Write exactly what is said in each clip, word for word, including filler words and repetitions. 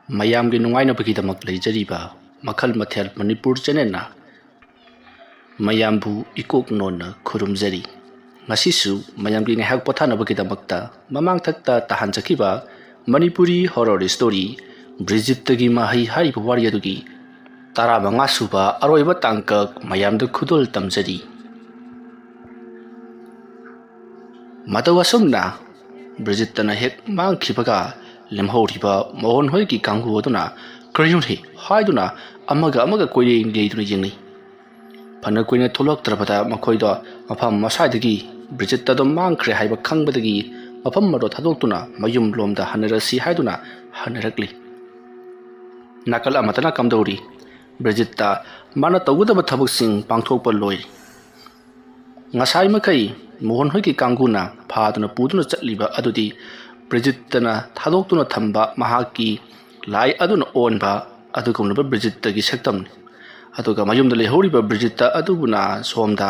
ꯃꯌꯥꯝꯒꯤ ꯅꯨꯡꯉꯥꯏꯅꯕꯒꯤꯗꯃꯛ ꯂꯩꯖꯔꯤꯕ ꯃꯈꯜ ꯃꯊꯦꯜ ꯃꯅꯤꯄꯨꯔ ꯆꯦꯅꯦꯜꯅ ꯃꯌꯥꯝꯕꯨ ꯏꯀꯣꯛ ꯅꯣꯟꯅ ꯈꯨꯔꯨꯝꯖꯔꯤ꯫ ꯉꯁꯤꯁꯨ ꯃꯌꯥꯝꯒꯤ ꯉꯥꯏꯍꯥꯛ ꯄꯣꯊꯥꯅꯕꯒꯤꯗꯃꯛꯇ ꯃꯃꯥꯡꯊꯛꯇ ꯇꯥꯍꯟꯖꯈꯤꯕ ꯃꯅꯤꯄꯨꯔꯤ ꯍꯣꯔꯣꯔ ꯁ꯭ꯇꯣꯔꯤ ꯕ꯭ꯔꯤꯖꯤꯠꯇꯒꯤ ꯃꯍꯩ ꯍꯥꯏꯔꯤꯕ ꯋꯥꯔꯤ ꯑꯗꯨꯒꯤ ꯇꯔꯥꯃꯉꯥ ꯁꯨꯕ ꯑꯔꯣꯏꯕ ꯇꯥꯡꯀꯛ ꯃꯌꯥꯝꯗ ꯈꯨꯗꯣꯜ ꯇꯝꯖꯔꯤ꯫ ꯃꯇꯧ ꯑꯁꯨꯝꯅ ꯕ꯭ꯔꯤꯖꯤꯠꯇꯅ ꯍꯦꯛ ꯃꯥꯡꯈꯤꯕꯒ ꯂꯦꯝꯍꯧꯔꯤꯕ ꯃꯣꯍꯟ ꯍꯣꯏꯒꯤ ꯀꯥꯡꯕꯨ ꯑꯗꯨꯅ "ꯀꯔꯤꯅꯣꯅꯦ?" ꯍꯥꯏꯗꯨꯅ ꯑꯃꯒ ꯑꯃꯒ ꯀꯣꯏꯔꯦꯡ ꯂꯩꯗꯨꯅ ꯌꯦꯡꯅꯩ꯫ ꯐꯅ ꯀꯨꯏꯅ ꯊꯣꯛꯂꯛꯇ꯭ꯔꯕꯗ ꯃꯈꯣꯏꯗꯣ ꯃꯐꯝ ꯑꯁ꯭ꯋꯥꯏꯗꯒꯤ ꯕ꯭ꯔꯤꯖꯤꯠꯇ ꯑꯗꯨꯝ ꯃꯥꯡꯈ꯭ꯔꯦ ꯍꯥꯏꯕ ꯈꯪꯕꯗꯒꯤ ꯃꯐꯝ ꯑꯗꯨ ꯊꯥꯗꯣꯛꯇꯨꯅ ꯃꯌꯨꯝ ꯂꯣꯝꯗ ꯍꯟꯅꯔꯁꯤ ꯍꯥꯏꯗꯨꯅ ꯍꯟꯅꯔꯛꯂꯤ꯫ ꯅꯥꯀꯜ ꯑꯃꯗꯅ ꯀꯝꯗꯧꯔꯤ? ꯕ꯭ꯔꯤꯖꯤꯠꯇ ꯃꯥꯅ ꯇꯧꯒꯗꯕ ꯊꯕꯛꯁꯤꯡ ꯄꯥꯡꯊꯣꯛꯄ ꯂꯣꯏꯔꯤ꯫ ꯉꯁꯥꯏ ꯃꯈꯩ ꯃꯣꯍꯟ ꯍꯣꯏꯒꯤ ꯀꯥꯡꯕꯨꯅ ꯐꯥꯗꯨꯅ ꯄꯨꯗꯨꯅ ꯆꯠꯂꯤꯕ ꯑꯗꯨꯗꯤ ꯕ꯭ꯔꯤꯖꯤꯠꯇꯅ ꯊꯥꯗꯣꯛꯇꯨꯅ ꯊꯝꯕ ꯃꯍꯥꯛꯀꯤ ꯂꯥꯏ ꯑꯗꯨꯅ ꯑꯣꯟꯕ ꯑꯗꯨꯒꯨꯝꯂꯕ ꯕ꯭ꯔꯤꯖꯤꯠꯇꯒꯤ ꯁꯛꯇꯝꯅꯤ꯫ ꯑꯗꯨꯒ ꯃꯌꯨꯝꯗ ꯂꯩꯍꯧꯔꯤꯕ ꯕ꯭ꯔꯤꯖꯤꯠꯇ ꯑꯗꯨꯕꯨꯅ ꯁꯣꯝꯗ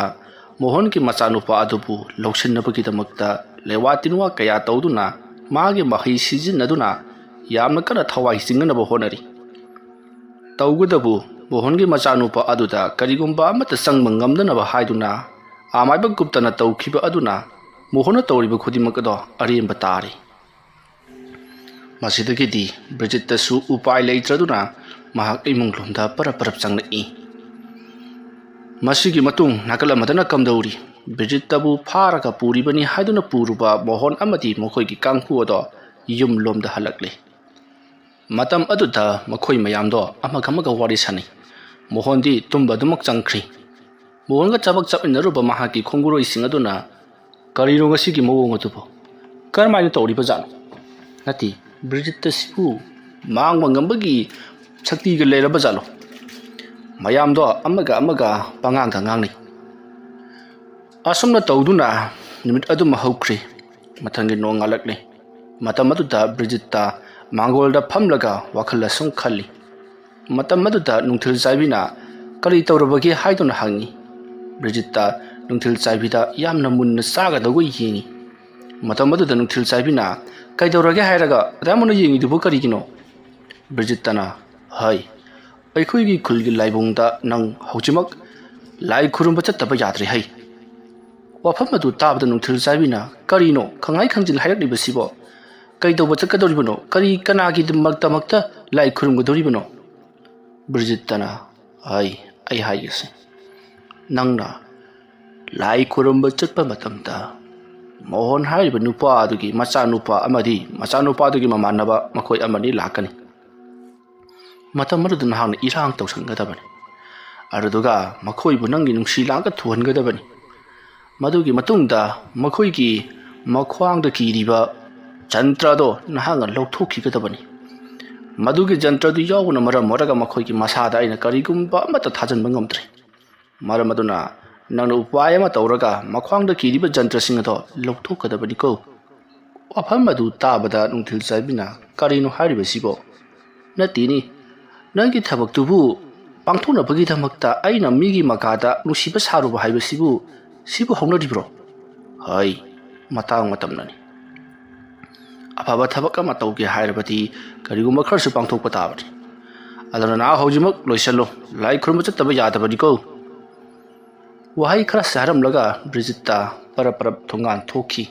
ꯃꯣꯍꯟꯒꯤ ꯃꯆꯥꯅꯨꯄꯥ ꯑꯗꯨꯕꯨ ꯂꯧꯁꯤꯟꯅꯕꯒꯤꯗꯃꯛꯇ ꯂꯦꯋꯥ ꯇꯤꯟꯋꯥ ꯀꯌꯥ ꯇꯧꯗꯨꯅ ꯃꯥꯒꯤ ꯃꯍꯩ ꯁꯤꯖꯤꯟꯅꯗꯨꯅ ꯌꯥꯝꯅ ꯀꯟꯅ ꯊꯋꯥꯏ ꯆꯤꯡꯅꯅꯕ ꯍꯣꯠꯅꯔꯤ꯫ ꯇꯧꯕꯇꯕꯨ ꯃꯣꯍꯟꯒꯤ ꯃꯆꯥꯅꯨꯄꯥ ꯑꯗꯨꯗ ꯀꯔꯤꯒꯨꯝꯕ ꯑꯃꯠꯇ ꯆꯪꯕ ꯉꯝꯗꯅꯕ ꯍꯥꯏꯗꯨꯅ ꯑꯃꯥꯏꯕ ꯒꯨꯞꯇꯅ ꯇꯧꯈꯤꯕ ꯑꯗꯨꯅ ꯃꯣꯍꯟꯅ ꯇꯧꯔꯤꯕ ꯈꯨꯗꯤꯡꯃꯛ ꯑꯗꯣ ꯑꯔꯦꯝꯕ ꯇꯥꯔꯦ꯫ ꯃꯁꯤꯗꯒꯤꯗꯤ ꯕ꯭ꯔꯤꯖꯤꯠꯇꯁꯨ ꯎꯄꯥꯏ ꯂꯩꯇ꯭ꯔꯗꯨꯅ ꯃꯍꯥꯛ ꯏꯃꯨꯡ ꯂꯣꯝꯗ ꯄꯔꯞ ꯄꯔꯞ ꯆꯪꯂꯛꯏ꯫ ꯃꯁꯤꯒꯤ ꯃꯇꯨꯡ ꯅꯥꯀꯜ ꯑꯃꯗꯅ ꯀꯝꯗꯧꯔꯤ? ꯕ꯭ꯔꯤꯖꯤꯠꯇꯕꯨ ꯐꯥꯔꯒ ꯄꯨꯔꯤꯕꯅꯤ ꯍꯥꯏꯗꯨꯅ ꯄꯨꯔꯨꯕ ꯃꯣꯍꯟ ꯑꯃꯗꯤ ꯃꯈꯣꯏꯒꯤ ꯀꯥꯡꯕꯨ ꯑꯗꯣ ꯌꯨꯝ ꯂꯣꯝꯗ ꯍꯜꯂꯛꯂꯦ꯫ ꯃꯇꯝ ꯑꯗꯨꯗ ꯃꯈꯣꯏ ꯃꯌꯥꯝꯗꯣ ꯑꯃꯒ ꯑꯃꯒ ꯋꯥꯔꯤ ꯁꯥꯅꯩ꯫ ꯃꯣꯍꯟꯗꯤ ꯇꯨꯝꯕ ꯑꯗꯨꯃꯛ ꯆꯪꯈ꯭ꯔꯤ꯫ ꯃꯣꯍꯟꯒ ꯊꯕꯛ ꯆꯠꯃꯤꯟꯅꯔꯨꯕ ꯃꯍꯥꯛꯀꯤ ꯈꯣꯡꯒꯨꯔꯣꯏꯁꯤꯡ ꯑꯗꯨꯅ, "ꯀꯔꯤꯅꯣ ꯉꯁꯤꯒꯤ ꯃꯑꯣꯡ ꯑꯗꯨꯕꯨ? ꯀꯔꯝꯍꯥꯏꯅ ꯇꯧꯔꯤꯕꯖꯥꯠꯅꯣ? ꯅꯠꯇꯦ, ꯕ꯭ꯔꯤꯖꯤꯠꯇ ꯁꯤꯕꯨ ꯃꯥꯡꯕ ꯉꯝꯕꯒꯤ ꯁꯛꯇꯤꯒ ꯂꯩꯔꯕꯖꯥꯠꯂꯣ?" ꯃꯌꯥꯝꯗꯣ ꯑꯃꯒ ꯑꯃꯒ ꯄꯉꯥꯡꯗ ꯉꯥꯡꯅꯩ꯫ ꯑꯁꯨꯝꯅ ꯇꯧꯗꯨꯅ ꯅꯨꯃꯤꯠ ꯑꯗꯨꯃ ꯍꯧꯈ꯭ꯔꯦ꯫ ꯃꯊꯪꯒꯤ ꯅꯣꯡꯉꯥꯜꯂꯛꯂꯦ꯫ ꯃꯇꯝ ꯑꯗꯨꯗ ꯕ꯭ꯔꯤꯖꯤꯠꯇ ꯃꯥꯡꯒꯣꯜꯗ ꯐꯝꯂꯒ ꯋꯥꯈꯜ ꯑꯁꯨꯝ ꯈꯜꯂꯤ꯫ ꯃꯇꯝ ꯑꯗꯨꯗ ꯅꯨꯡꯊꯤꯜ ꯆꯥꯏꯕꯤꯅ "ꯀꯔꯤ ꯇꯧꯔꯕꯒꯦ?" ꯍꯥꯏꯗꯨꯅ ꯍꯪꯉꯤ꯫ ꯕ꯭ꯔꯤꯖꯤꯠꯇ ꯅꯨꯡꯊꯤꯜ ꯆꯥꯏꯕꯤꯗ ꯌꯥꯝꯅ ꯃꯨꯟꯅ ꯆꯥꯒꯗꯧꯕ ꯌꯦꯡꯉꯤ꯫ ꯃꯇꯝ ꯑꯗꯨꯗ ꯅꯨꯡꯊꯤꯜ ꯆꯥꯏꯕꯤꯅ "ꯀꯩꯗꯧꯔꯒꯦ ꯍꯥꯏꯔꯒ ꯑꯗꯥ ꯃꯨꯟꯅ ꯌꯦꯡꯉꯤꯗꯨꯕꯨ ꯀꯔꯤꯒꯤꯅꯣ?" ꯕ꯭ꯔꯤꯖꯤꯠꯇꯅ, "ꯍꯩ, ꯑꯩꯈꯣꯏꯒꯤ ꯈꯨꯜꯒꯤ ꯂꯥꯏꯕꯨꯡꯗ ꯅꯪ ꯍꯧꯖꯤꯛꯃꯛ ꯂꯥꯏ ꯈꯨꯔꯨꯝꯕ ꯆꯠꯇꯕ ꯌꯥꯗ꯭ꯔꯦ ꯍꯩ!" ꯋꯥꯐꯝ ꯑꯗꯨ ꯇꯥꯕꯗ ꯅꯨꯡꯊꯤꯜ ꯆꯥꯏꯕꯤꯅ, "ꯀꯔꯤꯅꯣ ꯈꯪꯍꯥꯏ ꯈꯪꯖꯤꯜ ꯍꯥꯏꯔꯛꯂꯤꯕꯁꯤꯕꯣ? ꯀꯩꯗꯧꯕ ꯆꯠꯀꯗꯧꯔꯤꯕꯅꯣ? ꯀꯔꯤ ꯀꯅꯥꯒꯤꯗꯃꯛꯇꯃꯛꯇ ꯂꯥꯏ ꯈꯨꯔꯨꯝꯒꯗꯧꯔꯤꯕꯅꯣ?" ꯕ꯭ꯔꯤꯖꯤꯠꯇꯅ, "ꯍꯩ, ꯑꯩ ꯍꯥꯏꯒꯦꯁꯦ꯫ ꯅꯪꯅ ꯂꯥꯏ ꯈꯨꯔꯨꯝꯕ ꯆꯠꯄ ꯃꯇꯝꯗ ꯃꯣꯍꯟ ꯍꯥꯏꯔꯤꯕ ꯅꯨꯄꯥ ꯑꯗꯨꯒꯤ ꯃꯆꯥꯅꯨꯄꯥ ꯑꯃꯗꯤ ꯃꯆꯥꯅꯨꯄꯥꯗꯨꯒꯤ ꯃꯃꯥꯟꯅꯕ ꯃꯈꯣꯏ ꯑꯃꯅꯤ ꯂꯥꯛꯀꯅꯤ꯫ ꯃꯇꯝ ꯑꯗꯨꯗ ꯅꯍꯥꯛꯅ ꯏꯔꯥꯡ ꯇꯧꯁꯟꯒꯗꯕꯅꯤ꯫ ꯑꯗꯨꯗꯨꯒ ꯃꯈꯣꯏꯕꯨ ꯅꯪꯒꯤ ꯅꯨꯡꯁꯤ ꯂꯥꯡꯒ ꯊꯨꯍꯟꯒꯗꯕꯅꯤ꯫ ꯃꯗꯨꯒꯤ ꯃꯇꯨꯡꯗ ꯃꯈꯣꯏꯒꯤ ꯃꯈ꯭ꯋꯥꯡꯗ ꯀꯤꯔꯤꯕ ꯖꯟꯇ꯭ꯔꯗꯣ ꯅꯍꯥꯛꯅ ꯂꯧꯊꯣꯛꯈꯤꯒꯗꯕꯅꯤ꯫ ꯃꯗꯨꯒꯤ ꯖꯟꯇ꯭ꯔꯗꯨ ꯌꯥꯎꯕꯅ ꯃꯔꯝ ꯑꯣꯏꯔꯒ ꯃꯈꯣꯏꯒꯤ ꯃꯁꯥꯗ ꯑꯩꯅ ꯀꯔꯤꯒꯨꯝꯕ ꯑꯃꯠꯇ ꯊꯥꯖꯤꯟꯕ ꯉꯝꯗ꯭ꯔꯦ꯫ ꯃꯔꯝ ꯑꯗꯨꯅ ꯅꯪꯅ ꯎꯄꯥꯏ ꯑꯃ ꯇꯧꯔꯒ ꯃꯈ꯭ꯋꯥꯡꯗ ꯀꯤꯔꯤꯕ ꯖꯟꯇ꯭ꯔꯁꯤꯡ ꯑꯗꯣ ꯂꯧꯊꯣꯛꯀꯗꯕꯅꯤꯀꯣ꯫" ꯋꯥꯐꯝ ꯑꯗꯨ ꯇꯥꯕꯗ ꯅꯨꯡꯊꯤꯜ ꯆꯥꯏꯕꯤꯅ, "ꯀꯔꯤꯅꯣ ꯍꯥꯏꯔꯤꯕꯁꯤꯕꯣ? ꯅꯠꯇꯦꯅꯦ, ꯅꯪꯒꯤ ꯊꯕꯛꯇꯨꯕꯨ ꯄꯥꯡꯊꯣꯛꯅꯕꯒꯤꯗꯃꯛꯇ ꯑꯩꯅ ꯃꯤꯒꯤ ꯃꯀꯥꯗ ꯅꯨꯡꯁꯤꯕ ꯁꯥꯔꯨꯕ ꯍꯥꯏꯕꯁꯤꯕꯨ, ꯁꯤꯕꯨ ꯍꯧꯅꯔꯤꯕ꯭ꯔꯣ? ꯍꯩ, ꯃꯇꯥꯡ ꯃꯇꯝꯅꯅꯤ꯫ ꯑꯐꯕ ꯊꯕꯛ ꯑꯃ ꯇꯧꯒꯦ ꯍꯥꯏꯔꯕꯗꯤ ꯀꯔꯤꯒꯨꯝꯕ ꯈꯔꯁꯨ ꯄꯥꯡꯊꯣꯛꯄ ꯇꯥꯕꯅꯤ꯫ ꯑꯗꯨꯅ ꯅꯍꯥꯛ ꯍꯧꯖꯤꯛꯃꯛ ꯂꯣꯏꯁꯤꯜꯂꯨ, ꯂꯥꯏ ꯈꯨꯔꯨꯝꯕ ꯆꯠꯇꯕ ꯌꯥꯗꯕꯅꯤꯀꯣ꯫" ꯋꯥꯍꯩ ꯈꯔꯁꯤ ꯍꯥꯏꯔꯝꯂꯒ ꯕ꯭ꯔꯤꯖꯤꯠꯇ ꯄꯔꯞ ꯄꯔꯞ ꯊꯣꯡꯒꯥꯟ ꯊꯣꯛꯈꯤ꯫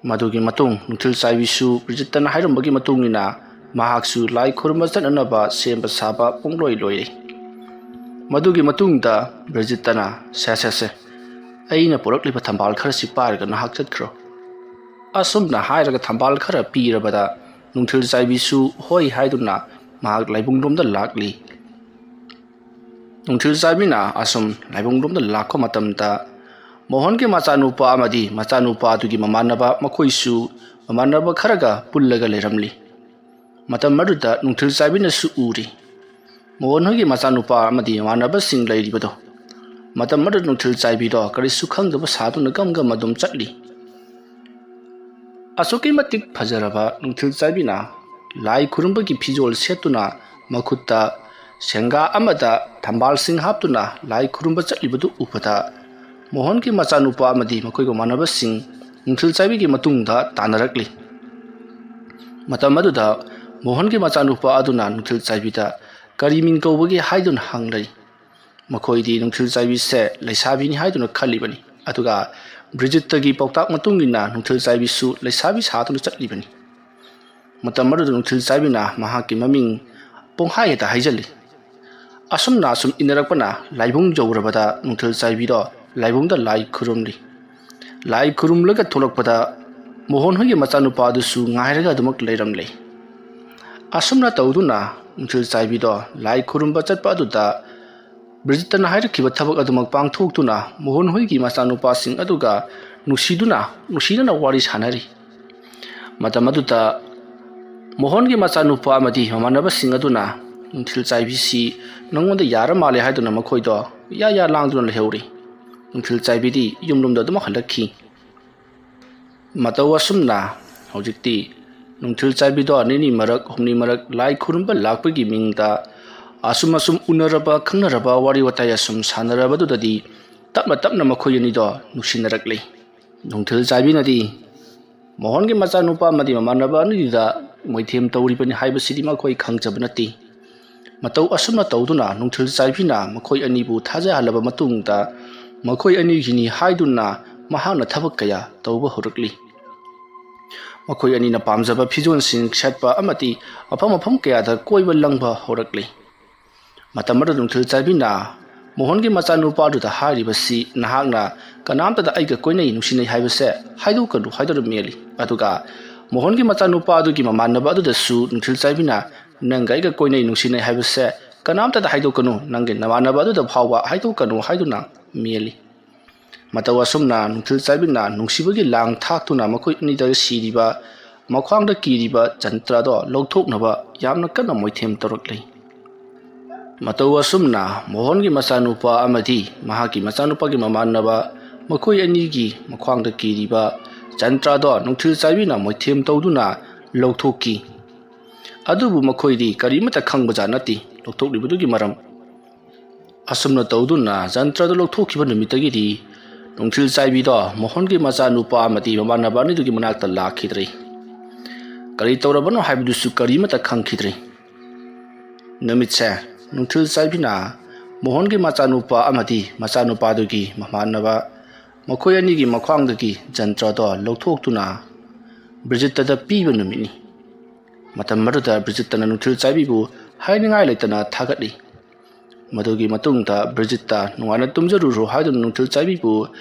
ꯃꯗꯨꯒꯤ ꯃꯇꯨꯡ ꯅꯨꯡꯊꯤꯜ ꯆꯥꯏꯕꯤꯁꯨ ꯕ꯭ꯔꯤꯖꯤꯠꯇꯅ ꯍꯥꯏꯔꯝꯕꯒꯤ ꯃꯇꯨꯡ ꯏꯟꯅ ꯃꯍꯥꯛꯁꯨ ꯂꯥꯏ ꯈꯨꯔꯨꯝꯕ ꯆꯠꯅꯅꯕ ꯁꯦꯝꯕ ꯁꯥꯕ ꯄꯨꯡꯂꯣꯏ ꯂꯣꯏꯔꯦ꯫ ꯃꯗꯨꯒꯤ ꯃꯇꯨꯡꯗ ꯕ꯭ꯔꯤꯖꯤꯠꯇꯅ, "ꯁꯦ, ꯁꯦ, ꯁꯦ, ꯑꯩꯅ ꯄꯨꯔꯛꯂꯤꯕ ꯊꯝꯕꯥꯜ ꯈꯔꯁꯤ ꯄꯥꯏꯔꯒ ꯅꯍꯥꯛ ꯆꯠꯈ꯭ꯔꯣ꯫" ꯑꯁꯨꯝꯅ ꯍꯥꯏꯔꯒ ꯊꯝꯕꯥꯜ ꯈꯔ ꯄꯤꯔꯕꯗ ꯅꯨꯡꯊꯤꯜ ꯆꯥꯏꯕꯤꯁꯨ ꯍꯣꯏ ꯍꯥꯏꯗꯨꯅ ꯃꯍꯥꯛ ꯂꯥꯏꯕꯨꯡꯂꯣꯝꯗ ꯂꯥꯛꯂꯤ꯫ ꯅꯨꯡꯊꯤꯜ ꯆꯥꯏꯕꯤꯅ ꯑꯁꯨꯝ ꯂꯥꯏꯕꯨꯡꯂꯣꯝꯗ ꯂꯥꯛꯄ ꯃꯇꯝꯗ ꯃꯣꯍꯟꯒꯤ ꯃꯆꯥꯅꯨꯄꯥ ꯑꯃꯗꯤ ꯃꯆꯥꯅꯨꯄꯥ ꯑꯗꯨꯒꯤ ꯃꯃꯥꯟꯅꯕ, ꯃꯈꯣꯏꯁꯨ ꯃꯃꯥꯟꯅꯕ ꯈꯔꯒ ꯄꯨꯜꯂꯒ ꯂꯩꯔꯝꯂꯤ꯫ ꯃꯇꯝ ꯑꯗꯨꯗ ꯅꯨꯡꯊꯤꯜ ꯆꯥꯏꯕꯤꯅꯁꯨ ꯎꯔꯤ꯫ ꯃꯣꯍꯟ ꯍꯣꯏꯒꯤ ꯃꯆꯥꯅꯨꯄꯥ ꯑꯃꯗꯤ ꯃꯃꯥꯟꯅꯕꯁꯤꯡ ꯂꯩꯔꯤꯕꯗꯣ꯫ ꯃꯇꯝ ꯑꯗꯨꯗ ꯅꯨꯡꯊꯤꯜ ꯆꯥꯏꯕꯤꯗꯣ ꯀꯔꯤꯁꯨ ꯈꯪꯗꯕ ꯁꯥꯗꯨꯅ ꯒꯝ ꯒꯝ ꯑꯗꯨꯝ ꯆꯠꯂꯤ꯫ ꯑꯁꯨꯛꯀꯤ ꯃꯇꯤꯛ ꯐꯖꯔꯕ ꯅꯨꯡꯊꯤꯜ ꯆꯥꯏꯕꯤꯅ ꯂꯥꯏ ꯈꯨꯔꯨꯝꯕꯒꯤ ꯐꯤꯖꯣꯜ ꯁꯦꯠꯇꯨꯅ ꯃꯈꯨꯠꯇ ꯁꯦꯡꯒꯥ ꯑꯃꯗ ꯊꯝꯕꯥꯜꯁꯤꯡ ꯍꯥꯞꯇꯨꯅ ꯂꯥꯏ ꯈꯨꯔꯨꯝꯕ ꯆꯠꯂꯤꯕꯗꯨ ꯎꯕꯗ ꯃꯣꯍꯟꯒꯤ ꯃꯆꯥꯅꯨꯄꯥ ꯑꯃꯗꯤ ꯃꯈꯣꯏꯒ ꯃꯥꯟꯅꯕꯁꯤꯡ ꯅꯨꯡꯊꯤꯜ ꯆꯥꯏꯕꯤꯒꯤ ꯃꯇꯨꯡꯗ ꯇꯥꯟꯅꯔꯛꯂꯤ꯫ ꯃꯇꯝ ꯑꯗꯨꯗ ꯃꯣꯍꯟꯒꯤ ꯃꯆꯥꯅꯨꯄꯥ ꯑꯗꯨꯅ ꯅꯨꯡꯊꯤꯜ ꯆꯥꯏꯕꯤꯗ ꯀꯔꯤ ꯃꯤꯡ ꯀꯧꯕꯒꯦ ꯍꯥꯏꯗꯨꯅ ꯍꯪꯂꯩ꯫ ꯃꯈꯣꯏꯗꯤ ꯅꯨꯡꯊꯤꯜ ꯆꯥꯏꯕꯤꯁꯦ ꯂꯩꯁꯥꯕꯤꯅꯤ ꯍꯥꯏꯗꯨꯅ ꯈꯜꯂꯤꯕꯅꯤ꯫ ꯑꯗꯨꯒ ꯕ꯭ꯔꯤꯖꯤꯠꯇꯒꯤ ꯄꯥꯎꯇꯥꯛ ꯃꯇꯨꯡ ꯏꯟꯅ ꯅꯨꯡꯊꯤꯜ ꯆꯥꯏꯕꯤꯁꯨ ꯂꯩꯁꯥꯕꯤ ꯁꯥꯗꯨꯅ ꯆꯠꯂꯤꯕꯅꯤ꯫ ꯃꯇꯝ ꯑꯗꯨꯗ ꯅꯨꯡꯊꯤꯜ ꯆꯥꯏꯕꯤꯅ ꯃꯍꯥꯛꯀꯤ ꯃꯃꯤꯡ ꯄꯨꯡꯍꯥꯏ ꯍꯦꯛꯇ ꯍꯥꯏꯖꯜꯂꯤ꯫ ꯑꯁꯨꯝꯅ ꯑꯁꯨꯝ ꯏꯟꯅꯔꯛꯄꯅ ꯂꯥꯏꯕꯨꯡ ꯌꯧꯔꯕꯗ ꯅꯨꯡꯊꯤꯜ ꯆꯥꯏꯕꯤꯗꯣ ꯂꯥꯏꯕꯨꯡꯗ ꯂꯥꯏ ꯈꯨꯔꯨꯝꯂꯤ꯫ ꯂꯥꯏ ꯈꯨꯔꯨꯝꯂꯒ ꯊꯣꯛꯂꯛꯄꯗ ꯃꯣꯍꯟ ꯍꯣꯏꯒꯤ ꯃꯆꯥꯅꯨꯄꯥ ꯑꯗꯨꯁꯨ ꯉꯥꯏꯔꯒ ꯑꯗꯨꯃꯛ ꯂꯩꯔꯝꯂꯦ꯫ ꯑꯁꯨꯝꯅ ꯇꯧꯗꯨꯅ ꯅꯨꯡꯊꯤꯜ ꯆꯥꯏꯕꯤꯗꯣ ꯂꯥꯏ ꯈꯨꯔꯨꯝꯕ ꯆꯠꯄ ꯑꯗꯨꯗ ꯕ꯭ꯔꯤꯖꯤꯠꯇꯅ ꯍꯥꯏꯔꯛꯈꯤꯕ ꯊꯕꯛ ꯑꯗꯨꯃꯛ ꯄꯥꯡꯊꯣꯛꯇꯨꯅ ꯃꯣꯍꯟ ꯍꯣꯏꯒꯤ ꯃꯆꯥꯅꯨꯄꯥꯁꯤꯡ ꯑꯗꯨꯒ ꯅꯨꯡꯁꯤꯗꯨꯅ ꯅꯨꯡꯁꯤꯅꯅ ꯋꯥꯔꯤ ꯁꯥꯟꯅꯔꯤ꯫ ꯃꯇꯝ ꯑꯗꯨꯗ ꯃꯣꯍꯟꯒꯤ ꯃꯆꯥꯅꯨꯄꯥ ꯑꯃꯗꯤ ꯃꯃꯥꯟꯅꯕꯁꯤꯡ ꯑꯗꯨꯅ ꯅꯨꯡꯊꯤꯜ ꯆꯥꯏꯕꯤꯁꯤ ꯅꯉꯣꯟꯗ ꯌꯥꯔ ꯃꯥꯜꯂꯦ ꯍꯥꯏꯗꯨꯅ ꯃꯈꯣꯏꯗꯣ ꯌꯥ ꯌꯥ ꯂꯥꯡꯗꯨꯅ ꯂꯩꯍꯧꯔꯤ꯫ ꯅꯨꯡꯊꯤꯜ ꯆꯥꯏꯕꯤꯗꯤ ꯌꯨꯝꯂꯣꯝꯗ ꯑꯗꯨꯃꯛ ꯍꯜꯂꯛꯈꯤ꯫ ꯃꯇꯧ ꯑꯁꯨꯝꯅ ꯍꯧꯖꯤꯛꯇꯤ ꯅꯨꯡꯊꯤꯜ ꯆꯥꯏꯕꯤꯗꯣ ꯅꯤꯅꯤ ꯃꯔꯛ ꯍꯨꯝꯅꯤ ꯃꯔꯛ ꯂꯥꯏ ꯈꯨꯔꯨꯝꯕ ꯂꯥꯛꯄꯒꯤ ꯃꯤꯡꯗ ꯑꯁꯨꯝ ꯑꯁꯨꯝ ꯎꯅꯔꯕ ꯈꯪꯅꯔꯕ ꯋꯥꯔꯤ ꯋꯥꯇꯥꯏ ꯑꯁꯨꯝ ꯁꯥꯟꯅꯔꯕꯗꯨꯗꯗꯤ ꯇꯞꯅ ꯇꯞꯅ ꯃꯈꯣꯏ ꯑꯅꯤꯗꯣ ꯅꯨꯡꯁꯤꯅꯔꯛꯂꯤ꯫ ꯅꯨꯡꯊꯤꯜ ꯆꯥꯏꯕꯤꯅꯗꯤ ꯃꯣꯍꯟꯒꯤ ꯃꯆꯥꯅꯨꯄꯥ ꯑꯃꯗꯤ ꯃꯃꯥꯟꯅꯕ ꯑꯅꯤꯗꯨꯗ ꯃꯣꯏꯊꯦꯝ ꯇꯧꯔꯤꯕꯅꯤ ꯍꯥꯏꯕꯁꯤꯗꯤ ꯃꯈꯣꯏ ꯈꯪꯖꯕ ꯅꯠꯇꯦ꯫ ꯃꯇꯧ ꯑꯁꯨꯝꯅ ꯇꯧꯗꯨꯅ ꯅꯨꯡꯊꯤꯜ ꯆꯥꯏꯕꯤꯅ ꯃꯈꯣꯏ ꯑꯅꯤꯕꯨ ꯊꯥꯖꯍꯜꯂꯕ ꯃꯇꯨꯡꯗ ꯃꯈꯣꯏ ꯑꯅꯤꯒꯤꯅꯤ ꯍꯥꯏꯗꯨꯅ ꯃꯍꯥꯛꯅ ꯊꯕꯛ ꯀꯌꯥ ꯇꯧꯕ ꯍꯧꯔꯛꯂꯤ꯫ ꯃꯈꯣꯏ ꯑꯅꯤꯅ ꯄꯥꯝꯖꯕ ꯐꯤꯖꯣꯜꯁꯤꯡ ꯁꯦꯠꯄ ꯑꯃꯗꯤ ꯃꯐꯝ ꯃꯐꯝ ꯀꯌꯥꯗ ꯀꯣꯏꯕ ꯂꯪꯕ ꯍꯧꯔꯛꯂꯤ꯫ ꯃꯇꯝ ꯑꯗꯨꯗ ꯅꯨꯡꯊꯤꯜ ꯆꯥꯏꯕꯤꯅ ꯃꯣꯍꯟꯒꯤ ꯃꯆꯥꯅꯨꯄꯥ ꯑꯗꯨꯗ ꯍꯥꯏꯔꯤꯕꯁꯤ, "ꯅꯍꯥꯛꯅ ꯀꯅꯥꯝꯇꯗ ꯑꯩꯒ ꯀꯣꯏꯅꯩ ꯅꯨꯡꯁꯤꯅꯩ ꯍꯥꯏꯕꯁꯦ ꯍꯥꯏꯗꯣꯛꯀꯅꯨ" ꯍꯥꯏꯗꯨꯅ ꯃꯦꯜꯂꯤ꯫ ꯑꯗꯨꯒ ꯃꯣꯍꯟꯒꯤ ꯃꯆꯥꯅꯨꯄꯥ ꯑꯗꯨꯒꯤ ꯃꯃꯥꯟꯅꯕ ꯑꯗꯨꯗꯁꯨ ꯅꯨꯡꯊꯤꯜ ꯆꯥꯏꯕꯤꯅ, "ꯅꯪꯒ ꯑꯩꯒ ꯀꯣꯏꯅꯩ ꯅꯨꯡꯁꯤꯅꯩ ꯍꯥꯏꯕꯁꯦ ꯀꯅꯥꯝꯇꯗ ꯍꯥꯏꯗꯣꯛꯀꯅꯨ, ꯅꯪꯒꯤ ꯅꯃꯥꯟꯅꯕ ꯑꯗꯨꯗ ꯐꯥꯎꯕ ꯍꯥꯏꯗꯣꯛꯀꯅꯨ" ꯍꯥꯏꯗꯨꯅ ꯃꯦꯜꯂꯤ꯫ ꯃꯇꯧ ꯑꯁꯨꯝꯅ ꯅꯨꯡꯊꯤꯜ ꯆꯥꯏꯕꯤꯅ ꯅꯨꯡꯁꯤꯕꯒꯤ ꯂꯥꯡ ꯊꯥꯛꯇꯨꯅ ꯃꯈꯣꯏ ꯑꯅꯤꯗ ꯁꯤꯔꯤꯕ ꯃꯈ꯭ꯋꯥꯡꯗ ꯀꯤꯔꯤꯕ ꯖꯟꯇ꯭ꯔꯗꯣ ꯂꯧꯊꯣꯛꯅꯕ ꯌꯥꯝꯅ ꯀꯟꯅ ꯃꯣꯏꯊꯦꯝ ꯇꯧꯔꯛꯂꯤ꯫ ꯃꯇꯧ ꯑꯁꯨꯝꯅ ꯃꯣꯍꯟꯒꯤ ꯃꯆꯥꯅꯨꯄꯥ ꯑꯃꯗꯤ ꯃꯍꯥꯛꯀꯤ ꯃꯆꯥꯅꯨꯄꯥꯒꯤ ꯃꯃꯥꯟꯅꯕ ꯃꯈꯣꯏ ꯑꯅꯤꯒꯤ ꯃꯈ꯭ꯋꯥꯡꯗ ꯀꯤꯔꯤꯕ ꯖꯟꯇ꯭ꯔꯗꯣ ꯅꯨꯡꯊꯤꯜ ꯆꯥꯏꯕꯤꯅ ꯃꯣꯏꯊꯦꯝ ꯇꯧꯗꯨꯅ ꯂꯧꯊꯣꯛꯈꯤ꯫ ꯑꯗꯨꯕꯨ ꯃꯈꯣꯏꯗꯤ ꯀꯔꯤꯃꯠꯇ ꯈꯪꯕꯖꯥꯠ ꯅꯠꯇꯦ ꯂꯧꯊꯣꯛꯂꯤꯕꯗꯨꯒꯤ ꯃꯔꯝ꯫ ꯑꯁꯨꯝꯅ ꯇꯧꯗꯨꯅ ꯖꯟꯇ꯭ꯔꯗꯨ ꯂꯧꯊꯣꯛꯈꯤꯕ ꯅꯨꯃꯤꯠꯇꯒꯤꯗꯤ ꯅꯨꯡꯊꯤꯜ ꯆꯥꯏꯕꯤꯗꯣ ꯃꯣꯍꯟꯒꯤ ꯃꯆꯥꯅꯨꯄꯥ ꯑꯃꯗꯤ ꯃꯃꯥꯟꯅꯕ ꯑꯅꯤꯗꯨꯒꯤ ꯃꯅꯥꯛꯇ ꯂꯥꯛꯈꯤꯗ꯭ꯔꯦ꯫ ꯀꯔꯤ ꯇꯧꯔꯕꯅꯣ ꯍꯥꯏꯕꯗꯨꯁꯨ ꯀꯔꯤꯃꯠꯇ ꯈꯪꯈꯤꯗ꯭ꯔꯦ꯫ ꯅꯨꯃꯤꯠꯁꯦ ꯅꯨꯡꯊꯤꯜ ꯆꯥꯏꯕꯤꯅ ꯃꯣꯍꯟꯒꯤ ꯃꯆꯥꯅꯨꯄꯥ ꯑꯃꯗꯤ ꯃꯆꯥꯅꯨꯄꯥꯗꯨꯒꯤ ꯃꯃꯥꯟꯅꯕ ꯃꯈꯣꯏ ꯑꯅꯤꯒꯤ ꯃꯈ꯭ꯋꯥꯡꯗꯒꯤ ꯖꯟꯇ꯭ꯔꯗꯣ ꯂꯧꯊꯣꯛꯇꯨꯅ ꯕ꯭ꯔꯤꯖꯤꯠꯇꯗ ꯄꯤꯕ ꯅꯨꯃꯤꯠꯅꯤ꯫ ꯃꯇꯝ ꯑꯗꯨꯗ ꯕ꯭ꯔꯤꯖꯤꯠꯇꯅ ꯅꯨꯡꯊꯤꯜ ꯆꯥꯏꯕꯤꯕꯨ ꯍꯥꯏꯅꯤꯡꯉꯥꯏ ꯂꯩꯇꯅ ꯊꯥꯒꯠꯂꯤ꯫ ꯃꯗꯨꯒꯤ ꯃꯇꯨꯡꯗ ꯕ꯭ꯔꯤꯖꯤꯠꯇ ꯅꯨꯡꯉꯥꯏꯅ ꯇꯨꯝꯖꯔꯨꯔꯣ ꯍꯥꯏꯗꯨꯅ ꯅꯨꯡꯊꯤꯜ ꯆꯥꯏꯕꯤꯕꯨ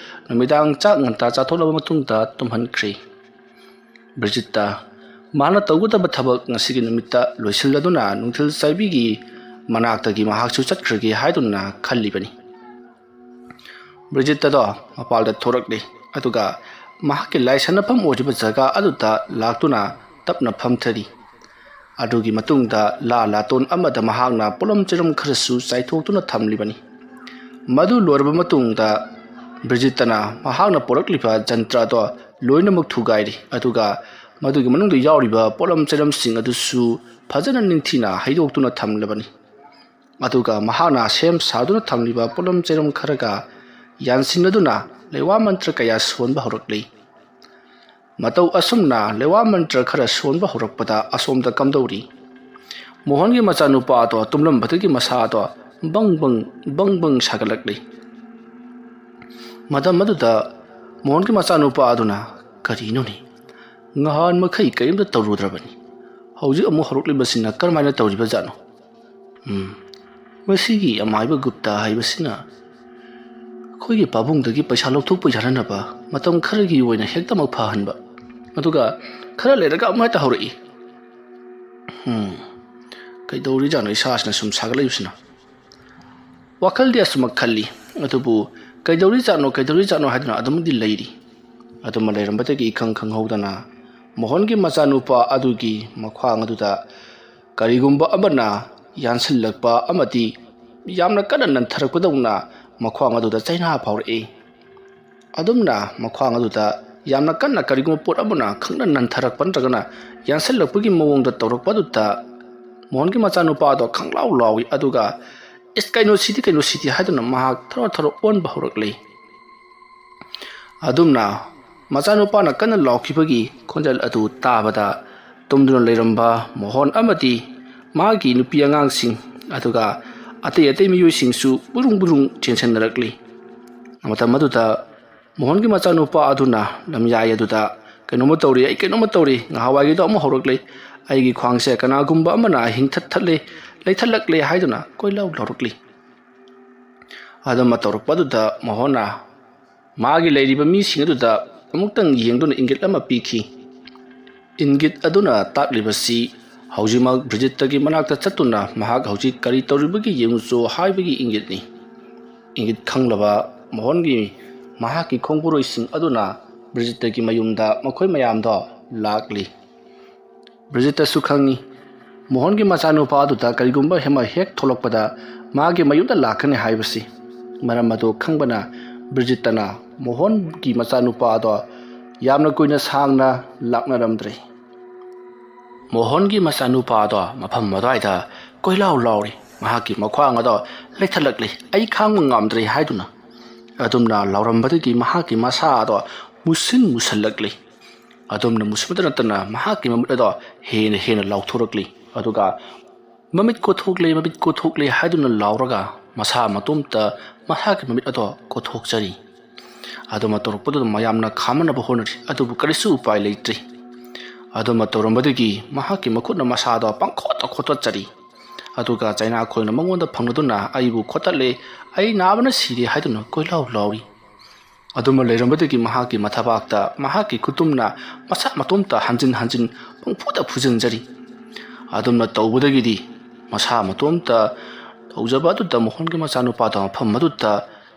ꯅꯨꯃꯤꯗꯥꯡ ꯆꯥꯛ ꯉꯟꯇꯥ ꯆꯥꯊꯣꯛꯂꯕ ꯃꯇꯨꯡꯗ ꯇꯨꯝꯍꯟꯈ꯭ꯔꯦ꯫ ꯕ꯭ꯔꯤꯖꯤꯠꯇ ꯃꯍꯥꯛꯅ ꯇꯧꯒꯗꯕ ꯊꯕꯛ ꯉꯁꯤꯒꯤ ꯅꯨꯃꯤꯠꯇ ꯂꯣꯏꯁꯤꯜꯂꯗꯨꯅ ꯅꯨꯡꯊꯤꯜ ꯆꯥꯏꯕꯤꯒꯤ ꯃꯅꯥꯛꯇꯒꯤ ꯃꯍꯥꯛꯁꯨ ꯆꯠꯈ꯭ꯔꯒꯦ ꯍꯥꯏꯗꯨꯅ ꯈꯜꯂꯤꯕꯅꯤ꯫ ꯕ꯭ꯔꯤꯖꯤꯠꯇꯗꯣ ꯃꯄꯥꯜꯗ ꯊꯣꯔꯛꯂꯤ, ꯑꯗꯨꯒ ꯃꯍꯥꯛꯀꯤ ꯂꯥꯏ ꯁꯥꯟꯅꯐꯝ ꯑꯣꯏꯔꯤꯕ ꯖꯒꯥ ꯑꯗꯨꯗ ꯂꯥꯛꯇꯨꯅ ꯇꯞꯅ ꯐꯝꯊꯔꯤ꯫ ꯑꯗꯨꯒꯤ ꯃꯇꯨꯡꯗ ꯂꯥ ꯂꯥꯇꯣꯟ ꯑꯃꯗ ꯃꯍꯥꯛꯅ ꯄꯣꯠꯂꯝ ꯆꯩꯔꯝ ꯈꯔꯁꯨ ꯆꯥꯏꯊꯣꯛꯇꯨꯅ ꯊꯝꯂꯤꯕꯅꯤ꯫ ꯃꯗꯨ ꯂꯣꯏꯔꯕ ꯃꯇꯨꯡꯗ ꯕ꯭ꯔꯤꯖꯤꯠꯇꯅ ꯃꯍꯥꯛꯅ ꯄꯣꯔꯛꯂꯤꯕ ꯖꯟꯇ꯭ꯔ ꯑꯗꯣ ꯂꯣꯏꯅꯃꯛ ꯊꯨꯒꯥꯏꯔꯤ, ꯑꯗꯨꯒ ꯃꯗꯨꯒꯤ ꯃꯅꯨꯡꯗ ꯌꯥꯎꯔꯤꯕ ꯄꯣꯠꯂꯝ ꯆꯩꯔꯝꯁꯤꯡ ꯑꯗꯨꯁꯨ ꯐꯖꯅ ꯅꯤꯡꯊꯤꯅ ꯍꯩꯗꯣꯛꯇꯨꯅ ꯊꯝꯂꯕꯅꯤ꯫ ꯑꯗꯨꯒ ꯃꯍꯥꯛꯅ ꯁꯦꯝ ꯁꯥꯗꯨꯅ ꯊꯝꯂꯤꯕ ꯄꯣꯠꯂꯝ ꯆꯩꯔꯝ ꯈꯔꯒ ꯌꯥꯟꯁꯤꯟꯅꯗꯨꯅ ꯂꯩꯋꯥ ꯃꯟꯇ꯭ꯔ ꯀꯌꯥ ꯁꯣꯟꯕ ꯍꯧꯔꯛꯂꯤ꯫ ꯃꯇꯧ ꯑꯁꯨꯝꯅ ꯂꯩꯋꯥ ꯃꯟꯇ꯭ꯔ ꯈꯔ ꯁꯣꯟꯕ ꯍꯧꯔꯛꯄꯗ ꯑꯁꯣꯝꯗ ꯀꯝꯗꯧꯔꯤ? ꯃꯣꯍꯟꯒꯤ ꯃꯆꯥꯅꯨꯄꯥ ꯑꯗꯣ ꯇꯨꯝꯂꯝꯕꯗꯒꯤ ꯃꯁꯥꯗꯣ ꯕꯪ ꯕꯪ, ꯕꯪ ꯕꯪ ꯁꯥꯒꯠꯂꯛꯂꯤ꯫ ꯃꯇꯝ ꯑꯗꯨꯗ ꯃꯣꯍꯟꯒꯤ ꯃꯆꯥꯅꯨꯄꯥ ꯑꯗꯨꯅ, "ꯀꯔꯤꯅꯣꯅꯦ? ꯉꯍꯥꯟ ꯃꯈꯩ ꯀꯔꯤꯝꯇ ꯇꯧꯔꯨꯗ꯭ꯔꯕꯅꯤ꯫ ꯍꯧꯖꯤꯛ ꯑꯃꯨꯛ ꯍꯧꯔꯛꯂꯤꯕꯁꯤꯅ ꯀꯔꯝꯍꯥꯏꯅ ꯇꯧꯔꯤꯕꯖꯥꯠꯅꯣ? ꯎꯝ, ꯃꯁꯤꯒꯤ ꯑꯃꯥꯏꯕ ꯒꯨꯞꯇꯥ ꯍꯥꯏꯕꯁꯤꯅ ꯑꯩꯈꯣꯏꯒꯤ ꯄꯥꯕꯨꯡꯗꯒꯤ ꯄꯩꯁꯥ ꯂꯧꯊꯣꯛꯄ ꯌꯥꯅꯅꯕ ꯃꯇꯝ ꯈꯔꯒꯤ ꯑꯣꯏꯅ ꯍꯦꯛꯇꯃꯛ ꯐꯍꯟꯕ, ꯑꯗꯨꯒ ꯈꯔ ꯂꯩꯔꯒ ꯑꯃꯨꯛ ꯍꯦꯛꯇ ꯍꯧꯔꯛꯏ꯫ ꯎꯝ, ꯀꯩꯗꯧꯔꯤꯖꯥꯠꯅꯣ ꯏꯁꯥꯁꯤꯅ ꯁꯨꯝ ꯁꯥꯒꯠꯂꯛꯏꯕꯁꯤꯅ?" ꯋꯥꯈꯜꯗꯤ ꯑꯁꯨꯃꯛ ꯈꯜꯂꯤ, ꯑꯗꯨꯕꯨ ꯀꯩꯗꯧꯔꯤꯖꯥꯠꯅꯣ, ꯀꯩꯗꯧꯔꯤꯖꯥꯠꯅꯣ ꯍꯥꯏꯗꯨꯅ ꯑꯗꯨꯃꯛꯇꯤ ꯂꯩꯔꯤ꯫ ꯑꯗꯨꯃ ꯂꯩꯔꯝꯕꯗꯒꯤ ꯏꯈꯪ ꯈꯪꯍꯧꯗꯅ ꯃꯣꯍꯟꯒꯤ ꯃꯆꯥꯅꯨꯄꯥ ꯑꯗꯨꯒꯤ ꯃꯈ꯭ꯋꯥꯡ ꯑꯗꯨꯗ ꯀꯔꯤꯒꯨꯝꯕ ꯑꯃꯅ ꯌꯥꯟꯁꯤꯜꯂꯛꯄ ꯑꯃꯗꯤ ꯌꯥꯝꯅ ꯀꯟꯅ ꯅꯟꯊꯔꯛꯄꯗꯧꯅ ꯃꯈ꯭ꯋꯥꯡ ꯑꯗꯨꯗ ꯆꯩꯅꯥ ꯐꯥꯎꯔꯛꯏ꯫ ꯑꯗꯨꯝꯅ ꯃꯈ꯭ꯋꯥꯡ ꯑꯗꯨꯗ ꯌꯥꯝꯅ ꯀꯟꯅ ꯀꯔꯤꯒꯨꯝꯕ ꯄꯣꯠ ꯑꯃꯅ ꯈꯪꯅ ꯅꯟꯊꯔꯛꯄ ꯅꯠꯇ꯭ꯔꯒꯅ ꯌꯥꯟꯁꯤꯜꯂꯛꯄꯒꯤ ꯃꯑꯣꯡꯗ ꯇꯧꯔꯛꯄ ꯑꯗꯨꯗ ꯃꯣꯍꯟꯒꯤ ꯃꯆꯥꯅꯨꯄꯥ ꯑꯗꯣ ꯈꯪꯂꯥꯎ ꯂꯥꯎꯏ, ꯑꯗꯨꯒ "ꯏꯁ, ꯀꯩꯅꯣ ꯁꯤꯗꯤ, ꯀꯩꯅꯣ ꯁꯤꯗꯤ" ꯍꯥꯏꯗꯨꯅ ꯃꯍꯥꯛ ꯊꯔꯣ ꯊꯔꯣ ꯑꯣꯟꯕ ꯍꯧꯔꯛꯂꯤ꯫ ꯑꯗꯨꯝꯅ ꯃꯆꯥꯅꯨꯄꯥꯅ ꯀꯟꯅ ꯂꯥꯎꯈꯤꯕꯒꯤ ꯈꯣꯟꯖꯦꯜ ꯑꯗꯨ ꯇꯥꯕꯗ ꯇꯨꯝꯗꯨꯅ ꯂꯩꯔꯝꯕ ꯃꯣꯍꯣꯟ ꯑꯃꯗꯤ ꯃꯥꯒꯤ ꯅꯨꯄꯤ ꯑꯉꯥꯡꯁꯤꯡ, ꯑꯗꯨꯒ ꯑꯇꯩ ꯑꯇꯩ ꯃꯤꯑꯣꯏꯁꯤꯡꯁꯨ ꯕꯨꯔꯨꯡ ꯕꯨꯔꯨꯡ ꯆꯦꯟꯁꯤꯟꯅꯔꯛꯂꯤ꯫ ꯃꯇꯝ ꯑꯗꯨꯗ ꯃꯣꯍꯣꯟꯒꯤ ꯃꯆꯥꯅꯨꯄꯥ ꯑꯗꯨꯅ ꯂꯝꯌꯥꯏ ꯑꯗꯨꯗ, "ꯀꯩꯅꯣꯝꯃ ꯇꯧꯔꯤ, ꯑꯩ ꯀꯩꯅꯣꯝꯃ ꯇꯧꯔꯤ, ꯉꯍꯥꯟꯋꯥꯏꯒꯤꯗꯣ ꯑꯃꯨꯛ ꯍꯧꯔꯛꯂꯦ, ꯑꯩꯒꯤ ꯈ꯭ꯋꯥꯡꯁꯦ ꯀꯅꯥꯒꯨꯝꯕ ꯑꯃꯅ ꯍꯤꯡꯊꯠ ꯊꯠꯂꯦ, ꯂꯩꯊꯠꯂꯛꯂꯦ" ꯍꯥꯏꯗꯨꯅ ꯀꯣꯏꯂꯥꯎ ꯂꯥꯎꯔꯛꯂꯤ꯫ ꯑꯗꯨꯝꯕ ꯇꯧꯔꯛꯄ ꯑꯗꯨꯗ ꯃꯣꯍꯣꯟꯅ ꯃꯥꯒꯤ ꯂꯩꯔꯤꯕ ꯃꯤꯁꯤꯡ ꯑꯗꯨꯗ ꯑꯃꯨꯛꯇꯪ ꯌꯦꯡꯗꯨꯅ ꯏꯪꯒꯤꯠ ꯑꯃ ꯄꯤꯈꯤ꯫ ꯏꯪꯒꯤꯠ ꯑꯗꯨꯅ ꯇꯥꯛꯂꯤꯕꯁꯤ ꯍꯧꯖꯤꯛꯃꯛ ꯕ꯭ꯔꯤꯖꯤꯠꯇꯒꯤ ꯃꯅꯥꯛꯇ ꯆꯠꯇꯨꯅ ꯃꯍꯥꯛ ꯍꯧꯖꯤꯛ ꯀꯔꯤ ꯇꯧꯔꯤꯕꯒꯦ ꯌꯦꯡꯉꯨꯆꯣ ꯍꯥꯏꯕꯒꯤ ꯏꯪꯒꯤꯠꯅꯤ꯫ ꯏꯪꯒꯤꯠ ꯈꯪꯂꯕ ꯃꯣꯍꯟꯒꯤ, ꯃꯍꯥꯛꯀꯤ ꯈꯣꯡꯕꯨꯔꯣꯏꯁꯤꯡ ꯑꯗꯨꯅ ꯕ꯭ꯔꯤꯖꯤꯠꯇꯒꯤ ꯃꯌꯨꯝꯗ ꯃꯈꯣꯏ ꯃꯌꯥꯝꯗꯣ ꯂꯥꯛꯂꯤ꯫ ꯕ꯭ꯔꯤꯖꯤꯠꯇꯁꯨ ꯈꯪꯏ, ꯃꯣꯍꯟꯒꯤ ꯃꯆꯥꯅꯨꯄꯥ ꯑꯗꯨꯗ ꯀꯔꯤꯒꯨꯝꯕ ꯑꯃ ꯍꯦꯛ ꯊꯣꯛꯂꯛꯄꯗ ꯃꯥꯒꯤ ꯃꯌꯨꯝꯗ ꯂꯥꯛꯀꯅꯤ ꯍꯥꯏꯕꯁꯤ꯫ ꯃꯔꯝ ꯑꯗꯨ ꯈꯪꯕꯅ ꯕ꯭ꯔꯤꯖꯤꯠꯇꯅ ꯃꯣꯍꯟꯒꯤ ꯃꯆꯥꯅꯨꯄꯥ ꯑꯗꯣ ꯌꯥꯝꯅ ꯀꯨꯏꯅ ꯁꯥꯡꯅ ꯂꯥꯛꯅꯔꯝꯗ꯭ꯔꯦ꯫ ꯃꯣꯍꯟꯒꯤ ꯃꯆꯥꯅꯨꯄꯥ ꯑꯗꯣ ꯃꯐꯝ ꯑꯗꯨꯋꯥꯏꯗ ꯀꯣꯏꯂꯥꯎ ꯂꯥꯎꯔꯤ꯫ ꯃꯍꯥꯛꯀꯤ ꯃꯈ꯭ꯋꯥꯡ ꯑꯗꯣ ꯂꯩꯊꯠꯂꯛꯂꯤ, "ꯑꯩ ꯈꯥꯡꯕ ꯉꯝꯗ꯭ꯔꯦ" ꯍꯥꯏꯗꯨꯅ꯫ ꯑꯗꯨꯝꯅ ꯂꯥꯎꯔꯝꯕꯗꯒꯤ ꯃꯍꯥꯛꯀꯤ ꯃꯁꯥ ꯑꯗꯣ ꯃꯨꯁꯤꯟ ꯃꯨꯁꯜꯂꯛꯂꯤ꯫ ꯑꯗꯨꯝꯅ ꯃꯨꯁꯤꯟꯕꯇ ꯅꯠꯇꯅ ꯃꯍꯥꯛꯀꯤ ꯃꯃꯤꯠ ꯑꯗꯣ ꯍꯦꯟꯅ ꯍꯦꯟꯅ ꯂꯥꯎꯊꯣꯔꯛꯂꯤ꯫ ꯑꯗꯨꯒ "ꯃꯃꯤꯠ ꯀꯣꯊꯣꯛꯂꯦ, ꯃꯃꯤꯠ ꯀꯣꯊꯣꯛꯂꯦ" ꯍꯥꯏꯗꯨꯅ ꯂꯥꯎꯔꯒ ꯃꯁꯥ ꯃꯇꯣꯝꯇ ꯃꯁꯥꯒꯤ ꯃꯃꯤꯠ ꯑꯗꯣ ꯀꯣꯊꯣꯛꯆꯔꯤ꯫ ꯑꯗꯨꯃ ꯇꯧꯔꯛꯄꯗꯨꯗ ꯃꯌꯥꯝꯅ ꯈꯥꯝꯅꯅꯕ ꯍꯣꯠꯅꯔꯤ, ꯑꯗꯨꯕꯨ ꯀꯔꯤꯁꯨ ꯎꯄꯥꯏ ꯂꯩꯇ꯭ꯔꯤ꯫ ꯑꯗꯨꯃ ꯇꯧꯔꯝꯕꯗꯒꯤ ꯃꯍꯥꯛꯀꯤ ꯃꯈꯨꯠꯅ ꯃꯁꯥꯗꯣ ꯄꯪꯈꯣꯠꯇ ꯈꯣꯠꯇꯠꯆꯔꯤ꯫ ꯑꯗꯨꯒ ꯆꯩꯅꯥꯈꯣꯏꯅ ꯃꯉꯣꯟꯗ ꯐꯪꯂꯗꯨꯅ "ꯑꯩꯕꯨ ꯈꯣꯠꯇꯠꯂꯦ, ꯑꯩ ꯅꯥꯕꯅ ꯁꯤꯔꯦ" ꯍꯥꯏꯗꯨꯅ ꯀꯣꯏꯂꯥꯎ ꯂꯥꯎꯔꯤ꯫ ꯑꯗꯨꯃ ꯂꯩꯔꯝꯕꯗꯒꯤ ꯃꯍꯥꯛꯀꯤ ꯃꯊꯕꯥꯛꯇ ꯃꯍꯥꯛꯀꯤ ꯈꯨꯇꯨꯝꯅ ꯃꯁꯥ ꯃꯇꯣꯝꯇ ꯍꯟꯖꯤꯟ ꯍꯟꯖꯤꯟ ꯄꯪꯐꯨꯗ ꯐꯨꯖꯤꯟꯖꯔꯤ꯫ ꯑꯗꯨꯝꯅ ꯇꯧꯕꯗꯒꯤꯗꯤ ꯃꯁꯥ ꯃꯇꯣꯝꯇ ꯇꯧꯖꯕ ꯑꯗꯨꯗ ꯃꯣꯍꯟꯒꯤ ꯃꯆꯥꯅꯨꯄꯥꯗ ꯃꯐꯝ ꯑꯗꯨꯗ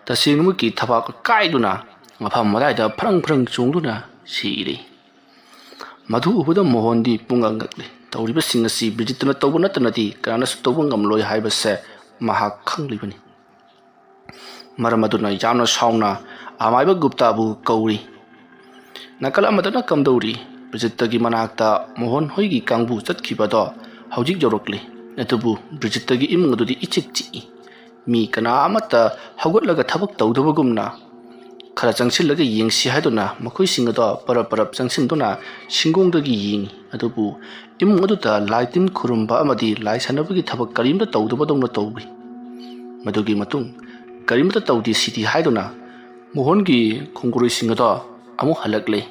ꯇꯁꯦꯡꯕꯒꯤ ꯊꯕꯥꯛ ꯀꯥꯏꯗꯨꯅ ꯃꯐꯝ ꯑꯗꯨꯋꯥꯏꯗ ꯐ꯭ꯔꯪ ꯐ꯭ꯔꯪ ꯆꯣꯡꯗꯨꯅ ꯁꯤꯔꯦ꯫ ꯃꯗꯨ ꯎꯕꯗ ꯃꯣꯍꯟꯗꯤ ꯄꯨꯡꯉꯛ ꯉꯛꯂꯤ꯫ ꯇꯧꯔꯤꯕꯁꯤꯡ ꯑꯁꯤ ꯕ꯭ꯔꯤꯖꯤꯠꯇꯅ ꯇꯧꯕ ꯅꯠꯇꯅꯗꯤ ꯀꯅꯥꯅꯁꯨ ꯇꯧꯕ ꯉꯝꯂꯣꯏ ꯍꯥꯏꯕꯁꯦ ꯃꯍꯥꯛ ꯈꯪꯂꯤꯕꯅꯤ꯫ ꯃꯔꯝ ꯑꯗꯨꯅ ꯌꯥꯝꯅ ꯁꯥꯎꯅ ꯑꯃꯥꯏꯕ ꯒꯨꯞꯇꯥꯕꯨ ꯀꯧꯔꯤ꯫ ꯅꯥꯀꯜ ꯑꯃꯗꯅ ꯀꯝꯗꯧꯔꯤ? ꯕ꯭ꯔꯤꯖꯤꯠꯇꯒꯤ ꯃꯅꯥꯛꯇ ꯃꯣꯍꯟ ꯍꯣꯏꯒꯤ ꯀꯥꯡꯕꯨ ꯆꯠꯈꯤꯕꯗꯣ ꯍꯧꯖꯤꯛ ꯌꯧꯔꯛꯂꯤ꯫ ꯑꯗꯨꯕꯨ ꯕ꯭ꯔꯤꯖꯤꯠꯇꯒꯤ ꯏꯃꯨꯡ ꯑꯗꯨꯗꯤ ꯏꯆꯤꯛ ꯆꯤꯛꯏ꯫ ꯃꯤ ꯀꯅꯥ ꯑꯃꯠꯇ ꯍꯧꯒꯠꯂꯒ ꯊꯕꯛ ꯇꯧꯗꯕꯒꯨꯝꯅ ꯈꯔ ꯆꯪꯁꯤꯜꯂꯒ ꯌꯦꯡꯁꯤ ꯍꯥꯏꯗꯨꯅ ꯃꯈꯣꯏꯁꯤꯡ ꯑꯗꯣ ꯄꯔꯞ ꯄꯔꯞ ꯆꯪꯁꯤꯟꯗꯨꯅ ꯁꯤꯡꯒꯣꯡꯗꯒꯤ ꯌꯦꯡꯉꯤ꯫ ꯑꯗꯨꯕꯨ ꯏꯃꯨꯡ ꯑꯗꯨꯗ ꯂꯥꯏ ꯇꯤꯟ ꯈꯨꯔꯨꯝꯕ ꯑꯃꯗꯤ ꯂꯥꯏ ꯁꯥꯟꯅꯕꯒꯤ ꯊꯕꯛ ꯀꯔꯤꯝꯇ ꯇꯧꯗꯕꯗꯧꯅ ꯇꯧꯏ꯫ ꯃꯗꯨꯒꯤ ꯃꯇꯨꯡ ꯀꯔꯤꯃꯇ ꯇꯧꯗꯦ ꯁꯤꯗꯤ ꯍꯥꯏꯗꯨꯅ ꯃꯣꯍꯣꯟꯒꯤ ꯈꯣꯡꯒꯨꯔꯣꯏꯁꯤꯡ ꯑꯗꯣ ꯑꯃꯨꯛ ꯍꯜꯂꯛꯂꯦ꯫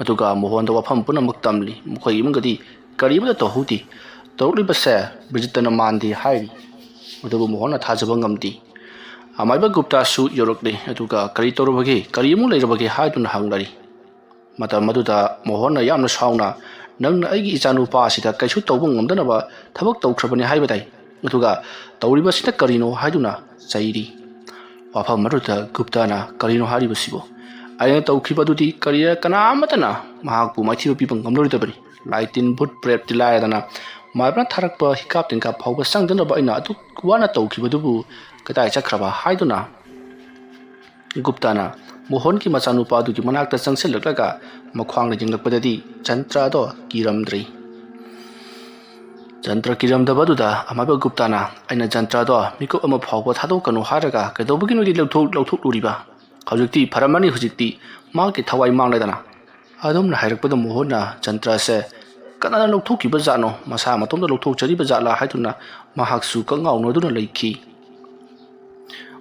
ꯑꯗꯨꯒ ꯃꯣꯍꯣꯟꯗ ꯋꯥꯐꯝ ꯄꯨꯝꯅꯃꯛ ꯇꯝꯂꯤ꯫ ꯃꯈꯣꯏ ꯏꯃꯨꯡꯒꯗꯤ ꯀꯔꯤꯃꯇ ꯇꯧꯍꯧꯗꯦ꯫ ꯇꯧꯔꯛꯂꯤꯕꯁꯦ ꯕ꯭ꯔꯤꯖꯤꯠꯇꯅ ꯃꯥꯟꯗꯦ ꯍꯥꯏꯔꯤ꯫ ꯑꯗꯨꯕꯨ ꯃꯣꯍꯣꯟꯅ ꯊꯥꯖꯕ ꯉꯝꯗꯦ꯫ ꯑꯃꯥꯏꯕ ꯒꯨꯞꯇꯥꯁꯨ ꯌꯧꯔꯛꯂꯦ꯫ ꯑꯗꯨꯒ "ꯀꯔꯤ ꯇꯧꯔꯕꯒꯦ? ꯀꯔꯤ ꯑꯃꯨꯛ ꯂꯩꯔꯕꯒꯦ?" ꯍꯥꯏꯗꯨꯅ ꯍꯪꯅꯔꯤ꯫ ꯃꯇꯝ ꯑꯗꯨꯗ ꯃꯣꯍꯣꯟꯅ ꯌꯥꯝꯅ ꯁꯥꯎꯅ, "ꯅꯪꯅ ꯑꯩꯒꯤ ꯏꯆꯥꯅꯨꯄꯥ ꯑꯁꯤꯗ ꯀꯩꯁꯨ ꯇꯧꯕ ꯉꯝꯗꯅꯕ ꯊꯕꯛ ꯇꯧꯈ꯭ꯔꯕꯅꯤ ꯍꯥꯏꯕ ꯇꯥꯏ꯫ ꯑꯗꯨꯒ ꯇꯧꯔꯤꯕꯁꯤꯅ ꯀꯔꯤꯅꯣ?" ꯍꯥꯏꯗꯨꯅ ꯆꯩꯔꯤ꯫ ꯋꯥꯐꯝ ꯑꯗꯨꯗ ꯒꯨꯞꯇꯥꯅ, "ꯀꯔꯤꯅꯣ ꯍꯥꯏꯔꯤꯕꯁꯤꯕꯨ? ꯑꯩꯅ ꯇꯧꯈꯤꯕꯗꯨꯗꯤ ꯀꯔꯤ, ꯀꯅꯥ ꯑꯃꯠꯇꯅ ꯃꯍꯥꯛꯄꯨ ꯃꯥꯏꯊꯤꯕ ꯄꯤꯕ ꯉꯝꯂꯔꯣꯏꯗꯕꯅꯤ꯫ ꯂꯥꯏ ꯇꯤꯟ, ꯚꯨꯠ ꯄ꯭ꯔꯦꯠꯇꯤ ꯂꯥꯏꯔꯗꯅ, ꯃꯥꯏꯕꯅ ꯊꯥꯔꯛꯄ ꯍꯤꯀꯥꯞ ꯇꯦꯟꯀꯥꯞ ꯐꯥꯎꯕ ꯆꯪꯗꯅꯕ ꯑꯩꯅ ꯑꯗꯨꯛ ꯋꯥꯅ ꯇꯧꯈꯤꯕꯗꯨꯕꯨ ꯀꯗꯥꯏ ꯆꯠꯈ꯭ꯔꯕ?" ꯍꯥꯏꯗꯨꯅ ꯒꯨꯞꯇꯥꯅ ꯃꯣꯍꯣꯟꯒꯤ ꯃꯆꯥꯅꯨꯄꯥ ꯑꯗꯨꯒꯤ ꯃꯅꯥꯛꯇ ꯆꯪꯁꯤꯜꯂꯛꯂꯒ ꯃꯈ꯭ꯋꯥꯡꯗ ꯌꯦꯡꯂꯛꯄꯗꯗꯤ ꯖꯟꯇ꯭ꯔꯥꯗꯣ ꯀꯤꯔꯝꯗ꯭ꯔꯤ꯫ ꯖꯟꯇ꯭ꯔ ꯀꯤꯔꯝꯗꯕꯗꯨꯗ ꯑꯃꯥꯏꯕ ꯒꯨꯞꯇꯥꯅ, "ꯑꯩꯅ ꯖꯟꯇ꯭ꯔꯥꯗꯣ ꯃꯤꯀꯨꯞ ꯑꯃ ꯐꯥꯎꯕ ꯊꯥꯗꯣꯛꯀꯅꯨ ꯍꯥꯏꯔꯒ ꯀꯩꯗꯧꯕꯒꯤꯅꯣꯗꯤ ꯂꯧꯊꯣꯛ-, ꯂꯧꯊꯣꯛꯂꯨꯔꯤꯕ? ꯍꯧꯖꯤꯛꯇꯤ ꯐꯔꯝꯃꯅꯤ, ꯍꯧꯖꯤꯛꯇꯤ ꯃꯍꯥꯛꯀꯤ ꯊꯋꯥꯏ ꯃꯥꯡꯂꯦꯗꯅ?" ꯑꯗꯨꯝꯅ ꯍꯥꯏꯔꯛꯄꯗ ꯃꯣꯍꯣꯟꯅ ꯖꯟꯇ꯭ꯔꯥꯁꯦ ꯀꯅꯥꯅ ꯂꯧꯊꯣꯛꯈꯤꯕ ꯖꯥꯠꯅꯣ, ꯃꯁꯥ ꯃꯇꯣꯝꯇ ꯂꯧꯊꯣꯛꯆꯔꯤꯕ ꯖꯥꯠꯂꯥ ꯍꯥꯏꯗꯨꯅ ꯃꯍꯥꯛꯁꯨ ꯀꯉꯥꯎꯅꯗꯨꯅ ꯂꯩꯈꯤ꯫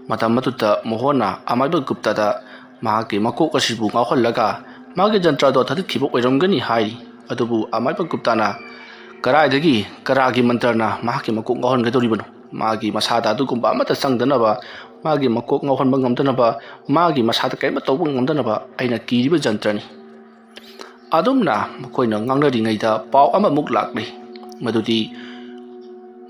ꯃꯇꯝ ꯑꯗꯨꯗ ꯃꯣꯍꯣꯟꯅ ꯑꯃꯥꯏꯕ ꯒꯨꯞꯇꯗ ꯃꯍꯥꯛꯀꯤ ꯃꯀꯣꯛ ꯑꯁꯤꯕꯨ ꯉꯥꯎꯍꯜꯂꯒ ꯃꯥꯒꯤ ꯖꯟꯇ꯭ꯔꯗꯣ ꯊꯥꯗꯠꯈꯤꯕ ꯑꯣꯏꯔꯝꯒꯅꯤ ꯍꯥꯏꯔꯤ꯫ ꯑꯗꯨꯕꯨ ꯑꯃꯥꯏꯕ ꯒꯨꯞꯇꯥꯅ, "ꯀꯗꯥꯏꯗꯒꯤ ꯀꯅꯥꯒꯤ ꯃꯟꯇ꯭ꯔꯅ ꯃꯍꯥꯛꯀꯤ ꯃꯀꯣꯛ ꯉꯥꯎꯍꯟꯒꯗꯧꯔꯤꯕꯅꯣ? ꯃꯥꯒꯤ ꯃꯁꯥꯗ ꯑꯗꯨꯒꯨꯝꯕ ꯑꯃꯠꯇ ꯆꯪꯗꯅꯕ, ꯃꯥꯒꯤ ꯃꯀꯣꯛ ꯉꯥꯎꯍꯟꯕ ꯉꯝꯗꯅꯕ, ꯃꯥꯒꯤ ꯃꯁꯥꯗ ꯀꯔꯤꯝꯇ ꯇꯧꯕ ꯉꯝꯗꯅꯕ ꯑꯩꯅ ꯀꯤꯔꯤꯕ ꯖꯟꯇ꯭ꯔꯅꯤ꯫" ꯑꯗꯨꯝꯅ ꯃꯈꯣꯏꯅ ꯉꯥꯡꯅꯔꯤꯉꯩꯗ ꯄꯥꯎ ꯑꯃꯃꯨꯛ ꯂꯥꯛꯂꯤ꯫ ꯃꯗꯨꯗꯤ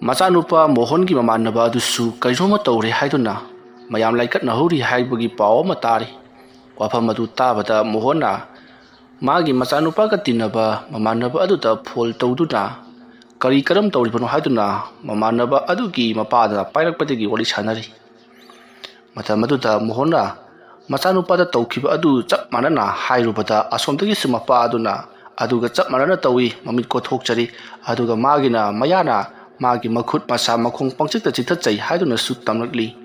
ꯃꯆꯥꯅꯨꯄꯥ ꯃꯣꯍꯟꯒꯤ ꯃꯃꯥꯟꯅꯕ ꯑꯗꯨꯁꯨ ꯀꯔꯤꯅꯣꯃ ꯇꯧꯔꯦ ꯍꯥꯏꯗꯨꯅ ꯃꯌꯥꯝ ꯂꯥꯏꯀꯠꯅꯍꯧꯔꯤ ꯍꯥꯏꯕꯒꯤ ꯄꯥꯎ ꯑꯃ ꯇꯥꯔꯤ꯫ ꯋꯥꯐꯝ ꯑꯗꯨ ꯇꯥꯕꯗ ꯃꯣꯍꯟꯅ ꯃꯥꯒꯤ ꯃꯆꯥꯅꯨꯄꯥꯒ ꯇꯤꯟꯅꯕ ꯃꯃꯥꯟꯅꯕ ꯑꯗꯨꯗ ꯐꯣꯟ ꯇꯧꯗꯨꯅ ꯀꯔꯤ ꯀꯔꯝ ꯇꯧꯔꯤꯕꯅꯣ ꯍꯥꯏꯗꯨꯅ ꯃꯃꯥꯟꯅꯕ ꯑꯗꯨꯒꯤ ꯃꯄꯥꯗ ꯄꯥꯏꯔꯛꯄꯗꯒꯤ ꯋꯥꯔꯤ ꯁꯥꯟꯅꯔꯤ꯫ ꯃꯇꯝ ꯑꯗꯨꯗ ꯃꯣꯍꯟꯅ ꯃꯆꯥꯅꯨꯄꯥꯗ ꯇꯧꯈꯤꯕ ꯑꯗꯨ ꯆꯞ ꯃꯥꯟꯅꯅ ꯍꯥꯏꯔꯨꯕꯗ, ꯑꯁꯣꯝꯗꯒꯤꯁꯨ ꯃꯄꯥ ꯑꯗꯨꯅ ꯑꯗꯨꯒ ꯆꯞ ꯃꯥꯟꯅꯅ ꯇꯧꯏ, ꯃꯃꯤꯠ ꯀꯣꯊꯣꯛꯆꯔꯤ, ꯑꯗꯨꯒ ꯃꯥꯒꯤꯅ ꯃꯌꯥꯅ ꯃꯥꯒꯤ ꯃꯈꯨꯠ, ꯃꯁꯥ, ꯃꯈꯣꯡ ꯄꯪꯆꯤꯛꯇ ꯆꯤꯛꯊꯠꯆꯩ ꯍꯥꯏꯗꯨꯅꯁꯨ ꯇꯝꯂꯛꯂꯤ꯫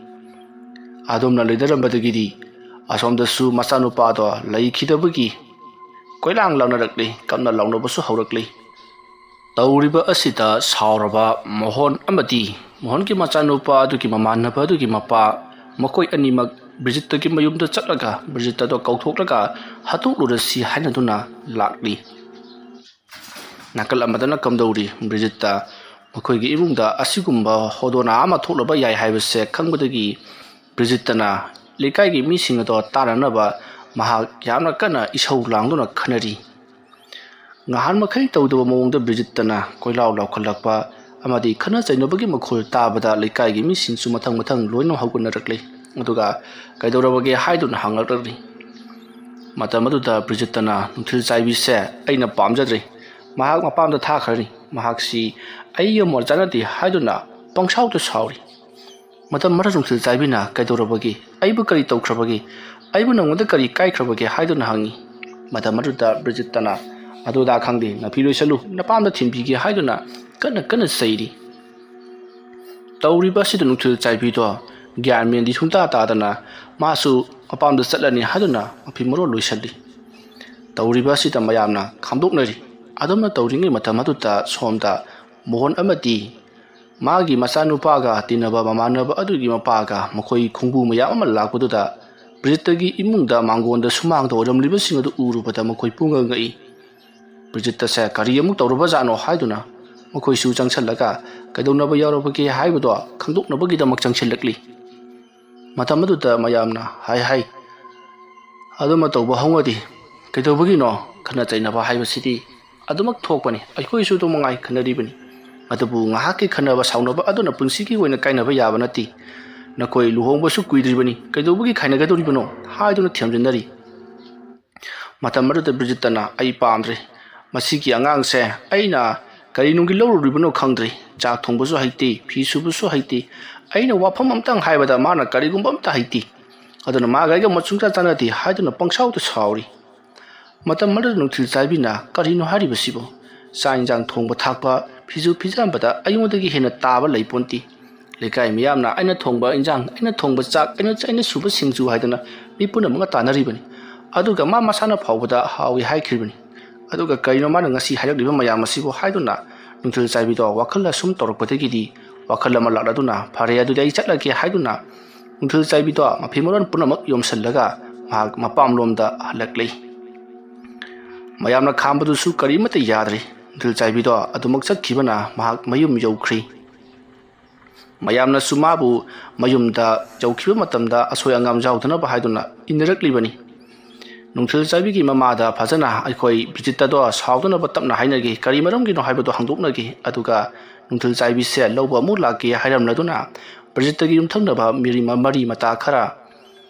ꯑꯗꯨꯝꯅ ꯂꯩꯅꯔꯝꯕꯗꯒꯤꯗꯤ ꯑꯁꯣꯝꯗꯁꯨ ꯃꯆꯥꯅꯨꯄꯥꯗꯣ ꯂꯩꯈꯤꯗꯕꯒꯤ ꯀꯣꯏꯂꯥꯡ ꯂꯥꯡꯅꯔꯛꯂꯤ, ꯀꯞꯅ ꯂꯥꯎꯅꯕꯁꯨ ꯍꯧꯔꯛꯂꯤ꯫ ꯇꯧꯔꯤꯕ ꯑꯁꯤꯗ ꯁꯥꯎꯔꯕ ꯃꯣꯍꯣꯟ ꯑꯃꯗꯤ ꯃꯣꯍꯣꯟꯒꯤ ꯃꯆꯥꯅꯨꯄꯥ ꯑꯗꯨꯒꯤ ꯃꯃꯥꯟꯅꯕ ꯑꯗꯨꯒꯤ ꯃꯄꯥ, ꯃꯈꯣꯏ ꯑꯅꯤꯃꯛ ꯕ꯭ꯔꯤꯖꯤꯠꯇꯒꯤ ꯃꯌꯨꯝꯗ ꯆꯠꯂꯒ ꯕ꯭ꯔꯤꯖꯤꯠꯇꯗꯣ ꯀꯧꯊꯣꯛꯂꯒ ꯍꯥꯠꯇꯣꯛꯂꯨꯔꯁꯤ ꯍꯥꯏꯅꯗꯨꯅ ꯂꯥꯛꯂꯤ꯫ ꯅꯥꯀꯜ ꯑꯃꯗꯅ ꯀꯝꯗꯧꯔꯤ? ꯕ꯭ꯔꯤꯖꯤꯠꯇ ꯃꯈꯣꯏꯒꯤ ꯏꯃꯨꯡꯗ ꯑꯁꯤꯒꯨꯝꯕ ꯍꯧꯗꯣꯅꯥ ꯑꯃ ꯊꯣꯛꯂꯕ ꯌꯥꯏ ꯍꯥꯏꯕꯁꯦ ꯈꯪꯕꯗꯒꯤ ꯕ꯭ꯔꯤꯖꯤꯠꯇꯅ ꯂꯩꯀꯥꯏꯒꯤ ꯃꯤꯁꯤꯡ ꯑꯗꯣ ꯇꯥꯅꯅꯕ ꯃꯍꯥꯛ ꯌꯥꯝꯅ ꯀꯟꯅ ꯏꯁꯧ ꯂꯥꯡꯗꯨꯅ ꯈꯟꯅꯔꯤ꯫ ꯉꯍꯥꯟ ꯃꯈꯩ ꯇꯧꯗꯕ ꯃꯑꯣꯡꯗ ꯕ꯭ꯔꯤꯖꯤꯠꯇꯅ ꯀꯣꯏꯂꯥꯎ ꯂꯥꯎꯈꯠꯂꯛꯄ ꯑꯃꯗꯤ ꯈꯠꯅ ꯆꯩꯅꯕꯒꯤ ꯃꯈꯣꯜ ꯇꯥꯕꯗ ꯂꯩꯀꯥꯏꯒꯤ ꯃꯤꯁꯤꯡꯁꯨ ꯃꯊꯪ ꯃꯊꯪ ꯂꯣꯏꯅ ꯍꯧꯒꯠꯅꯔꯛꯂꯤ꯫ ꯑꯗꯨꯒ "ꯀꯩꯗꯧꯔꯕꯒꯦ?" ꯍꯥꯏꯗꯨꯅ ꯍꯪꯂꯛꯂꯤ꯫ ꯃꯇꯝ ꯑꯗꯨꯗ ꯕ꯭ꯔꯤꯖꯤꯠꯇꯅ "ꯅꯨꯡꯊꯤꯜ ꯆꯥꯏꯕꯤꯁꯦ ꯑꯩꯅ ꯄꯥꯝꯖꯗ꯭ꯔꯦ꯫ ꯃꯍꯥꯛ ꯃꯄꯥꯝꯗ ꯊꯥꯈ꯭ꯔꯅꯤ꯫ ꯃꯍꯥꯛꯁꯤ ꯑꯩꯒ ꯃꯣꯠ ꯆꯥꯅꯗꯦ" ꯍꯥꯏꯗꯨꯅ ꯄꯪꯁꯥꯎꯗ ꯁꯥꯎꯔꯤ꯫ ꯃꯇꯝ ꯃꯔꯛ ꯅꯨꯡꯊꯤꯜ ꯆꯥꯏꯕꯤꯅ "ꯀꯩꯗꯧꯔꯕꯒꯦ? ꯑꯩꯕꯨ ꯀꯔꯤ ꯇꯧꯈ꯭ꯔꯕꯒꯦ? ꯑꯩꯕꯨ ꯅꯉꯣꯟꯗ ꯀꯔꯤ ꯀꯥꯏꯈ꯭ꯔꯕꯒꯦ?" ꯍꯥꯏꯗꯨꯅ ꯍꯪꯉꯤ꯫ ꯃꯇꯝ ꯑꯗꯨꯗ ꯕ꯭ꯔꯤꯖꯤꯠꯇꯅ "ꯑꯗꯨꯗ ꯈꯪꯗꯦ, ꯅꯐꯤ ꯂꯣꯏꯁꯜꯂꯨ, ꯅꯄꯥꯝꯗ ꯊꯤꯟꯕꯤꯒꯦ" ꯍꯥꯏꯗꯨꯅ ꯀꯟꯅ ꯀꯟꯅ ꯆꯩꯔꯤ꯫ ꯇꯧꯔꯤꯕ ꯑꯁꯤꯗ ꯅꯨꯡꯊꯤꯜ ꯆꯥꯏꯕꯤꯗꯣ ꯒ꯭ꯌꯥꯟ ꯃꯦꯟꯗꯤ ꯁꯨꯡꯇꯥ ꯇꯥꯗꯅ ꯃꯥꯁꯨ ꯃꯄꯥꯝꯗ ꯆꯠꯂꯅꯤ ꯍꯥꯏꯗꯨꯅ ꯃꯐꯤ ꯃꯔꯣꯜ ꯂꯣꯏꯁꯜꯂꯤ꯫ ꯇꯧꯔꯤꯕ ꯑꯁꯤꯗ ꯃꯌꯥꯝꯅ ꯈꯥꯝꯗꯣꯛꯅꯔꯤ꯫ ꯑꯗꯨꯝꯅ ꯇꯧꯔꯤꯉꯩ ꯃꯇꯝ ꯑꯗꯨꯗ ꯁꯣꯝꯗ ꯃꯣꯍꯟ ꯑꯃꯗꯤ ꯃꯥꯒꯤ ꯃꯆꯥꯅꯨꯄꯥꯒ ꯇꯤꯟꯅꯕ ꯃꯃꯥꯟꯅꯕ ꯑꯗꯨꯒꯤ ꯃꯄꯥꯒ ꯃꯈꯣꯏ ꯈꯣꯡꯕꯨ ꯃꯌꯥꯝ ꯑꯃ ꯂꯥꯛꯄꯗꯨꯗ ꯕ꯭ꯔꯤꯖꯤꯠꯇꯒꯤ ꯏꯃꯨꯡꯗ ꯃꯥꯡꯒꯣꯟꯗ ꯁꯨꯃꯥꯡꯗ ꯑꯣꯏꯔꯝꯂꯤꯕꯁꯤꯡ ꯑꯗꯨ ꯎꯔꯨꯕꯗ ꯃꯈꯣꯏ ꯄꯨꯡꯉꯛ ꯉꯛꯏ꯫ ꯕ꯭ꯔꯤꯖꯤꯠꯇꯁꯦ ꯀꯔꯤ ꯑꯃꯨꯛ ꯇꯧꯔꯕꯖꯥꯠꯅꯣ ꯍꯥꯏꯗꯨꯅ ꯃꯈꯣꯏꯁꯨ ꯆꯪꯁꯜꯂꯒ ꯀꯩꯗꯧꯅꯕ ꯌꯥꯎꯔꯕꯒꯦ ꯍꯥꯏꯕꯗꯣ ꯈꯪꯗꯣꯛꯅꯕꯒꯤꯗꯃꯛ ꯆꯪꯁꯤꯜꯂꯛꯂꯤ꯫ ꯃꯇꯝ ꯑꯗꯨꯗ ꯃꯌꯥꯝꯅ "ꯍꯥꯏ ꯍꯥꯏ, ꯑꯗꯨꯃ ꯇꯧꯕ ꯍꯧꯅꯗꯦ꯫ ꯀꯩꯗꯧꯕꯒꯤꯅꯣ? ꯈꯠꯅ ꯆꯩꯅꯕ ꯍꯥꯏꯕꯁꯤꯗꯤ ꯑꯗꯨꯃꯛ ꯊꯣꯛꯄꯅꯤ꯫ ꯑꯩꯈꯣꯏꯁꯨ ꯑꯗꯨ ꯃꯉꯥꯏ ꯈꯠꯅꯔꯤꯕꯅꯤ꯫ ꯑꯗꯨꯕꯨ ꯉꯥꯏꯍꯥꯛꯀꯤ ꯈꯠꯅꯕ ꯁꯥꯎꯅꯕ ꯑꯗꯨꯅ ꯄꯨꯟꯁꯤꯒꯤ ꯑꯣꯏꯅ ꯀꯥꯏꯅꯕ ꯌꯥꯕ ꯅꯠꯇꯦ꯫ ꯅꯈꯣꯏ ꯂꯨꯍꯣꯡꯕꯁꯨ ꯀꯨꯏꯗ꯭ꯔꯤꯕꯅꯤ, ꯀꯩꯗꯧꯕꯒꯤ ꯈꯥꯏꯅꯒꯗꯧꯔꯤꯕꯅꯣ?" ꯍꯥꯏꯗꯨꯅ ꯊꯦꯝꯖꯤꯟꯅꯔꯤ꯫ ꯃꯇꯝ ꯑꯗꯨꯗ ꯕ꯭ꯔꯤꯖꯤꯠꯇꯅ "ꯑꯩ ꯄꯥꯝꯗ꯭ꯔꯦ꯫ ꯃꯁꯤꯒꯤ ꯑꯉꯥꯡꯁꯦ ꯑꯩꯅ ꯀꯔꯤ ꯅꯨꯡꯒꯤ ꯂꯧꯔꯨꯔꯤꯕꯅꯣ ꯈꯪꯗ꯭ꯔꯦ꯫ ꯆꯥꯛ ꯊꯣꯡꯕꯁꯨ ꯍꯩꯇꯦ, ꯐꯤ ꯁꯨꯕꯁꯨ ꯍꯩꯇꯦ꯫ ꯑꯩꯅ ꯋꯥꯐꯝ ꯑꯝꯇꯪ ꯍꯥꯏꯕꯗ ꯃꯥꯅ ꯀꯔꯤꯒꯨꯝꯕ ꯑꯝꯇ ꯍꯩꯇꯦ꯫ ꯑꯗꯨꯅ ꯃꯥꯒ ꯑꯩꯒ ꯃꯣꯠ ꯁꯨꯡꯆꯥ ꯆꯥꯟꯅꯗꯦ" ꯍꯥꯏꯗꯨꯅ ꯄꯪꯁꯥꯎꯗ ꯁꯥꯎꯔꯤ꯫ ꯃꯇꯝ ꯑꯗꯨꯗ ꯅꯨꯡꯊꯤꯜ ꯆꯥꯏꯕꯤꯅ "ꯀꯔꯤꯅꯣ ꯍꯥꯏꯔꯤꯕꯁꯤꯕꯣ? ꯆꯥꯛ ꯏꯟꯖꯥꯡ ꯊꯣꯡꯕ ꯊꯥꯛꯄ, ꯐꯤꯁꯨ ꯐꯤꯖꯥꯝꯕꯗ ꯑꯩꯉꯣꯟꯗꯒꯤ ꯍꯦꯟꯅ ꯇꯥꯕ ꯂꯩꯄꯣꯟꯇꯦ꯫ ꯂꯩꯀꯥꯏ ꯃꯤꯌꯥꯝꯅ ꯑꯩꯅ ꯊꯣꯡꯕ ꯏꯟꯖꯥꯡ, ꯑꯩꯅ ꯊꯣꯡꯕ ꯆꯥꯛ, ꯑꯩꯅ, ꯑꯩꯅ ꯁꯨꯕ ꯁꯤꯡꯖꯨ ꯍꯥꯏꯗꯅ ꯃꯤ ꯄꯨꯝꯅꯃꯛꯅ ꯇꯥꯟꯅꯔꯤꯕꯅꯤ꯫ ꯑꯗꯨꯒ ꯃꯥ ꯃꯁꯥꯅ ꯐꯥꯎꯕꯗ ꯍꯥꯎꯏ ꯍꯥꯏꯈ꯭ꯔꯤꯕꯅꯤ꯫ ꯑꯗꯨꯒ ꯀꯔꯤꯅꯣ ꯃꯥꯅ ꯉꯁꯤ ꯍꯥꯏꯔꯛꯂꯤꯕ ꯃꯌꯥꯝ ꯑꯁꯤꯕꯨ ꯍꯥꯏꯗꯨꯅ ꯅꯨꯡꯊꯤꯜ ꯆꯥꯏꯕꯤꯗꯣ ꯋꯥꯈꯜ ꯑꯁꯨꯝ ꯇꯧꯔꯛꯄꯗꯒꯤꯗꯤ ꯋꯥꯈꯜ ꯑꯃ ꯂꯥꯛꯂꯗꯨꯅ, "ꯐꯔꯦ, ꯑꯗꯨꯗꯤ ꯑꯩ ꯆꯠꯂꯒꯦ" ꯍꯥꯏꯗꯨꯅ ꯅꯨꯡꯊꯤꯜ ꯆꯥꯏꯕꯤꯗꯣ ꯃꯐꯤ ꯃꯔꯣꯟ ꯄꯨꯝꯅꯃꯛ ꯌꯣꯝꯁꯤꯜꯂꯒ ꯃꯍꯥꯛ ꯃꯄꯥꯝꯂꯣꯝꯗ ꯍꯜꯂꯛꯂꯤ꯫ ꯃꯌꯥꯝꯅ ꯈꯥꯝꯕꯗꯨꯁꯨ ꯀꯔꯤꯃꯠꯇ ꯌꯥꯗ꯭ꯔꯦ꯫ ꯅꯨꯡꯊꯤꯜ ꯆꯥꯏꯕꯤꯗꯣ ꯑꯗꯨꯃꯛ ꯆꯠꯈꯤꯕꯅ ꯃꯍꯥꯛ ꯃꯌꯨꯝ ꯌꯧꯈ꯭ꯔꯤ꯫ ꯃꯌꯥꯝꯅꯁꯨ ꯃꯥꯕꯨ ꯃꯌꯨꯝꯗ ꯌꯧꯈꯤꯕ ꯃꯇꯝꯗ ꯑꯁꯣꯏ ꯑꯉꯥꯝ ꯌꯥꯎꯗꯅꯕ ꯍꯥꯏꯗꯨꯅ ꯏꯟꯅꯔꯛꯂꯤꯕꯅꯤ꯫ ꯅꯨꯡꯊꯤꯜ ꯆꯥꯏꯕꯤꯒꯤ ꯃꯃꯥꯗ ꯐꯖꯅ ꯑꯩꯈꯣꯏ ꯕ꯭ꯔꯤꯖꯤꯠꯇꯗꯣ ꯁꯥꯎꯗꯅꯕ ꯇꯞꯅ ꯍꯥꯏꯅꯒꯦ, ꯀꯔꯤ ꯃꯔꯝꯒꯤꯅꯣ ꯍꯥꯏꯕꯗꯣ ꯍꯪꯗꯣꯛꯅꯒꯦ, ꯑꯗꯨꯒ ꯅꯨꯡꯊꯤꯜ ꯆꯥꯏꯕꯤꯁꯦ ꯂꯧꯕ ꯑꯃꯨꯛ ꯂꯥꯛꯀꯦ ꯍꯥꯏꯔꯝꯂꯗꯨꯅ ꯕ꯭ꯔꯤꯖꯤꯠꯇꯒꯤ ꯌꯨꯝꯊꯪꯅꯕ ꯃꯤꯔꯤ-, ꯃꯔꯤ ꯃꯇꯥ ꯈꯔ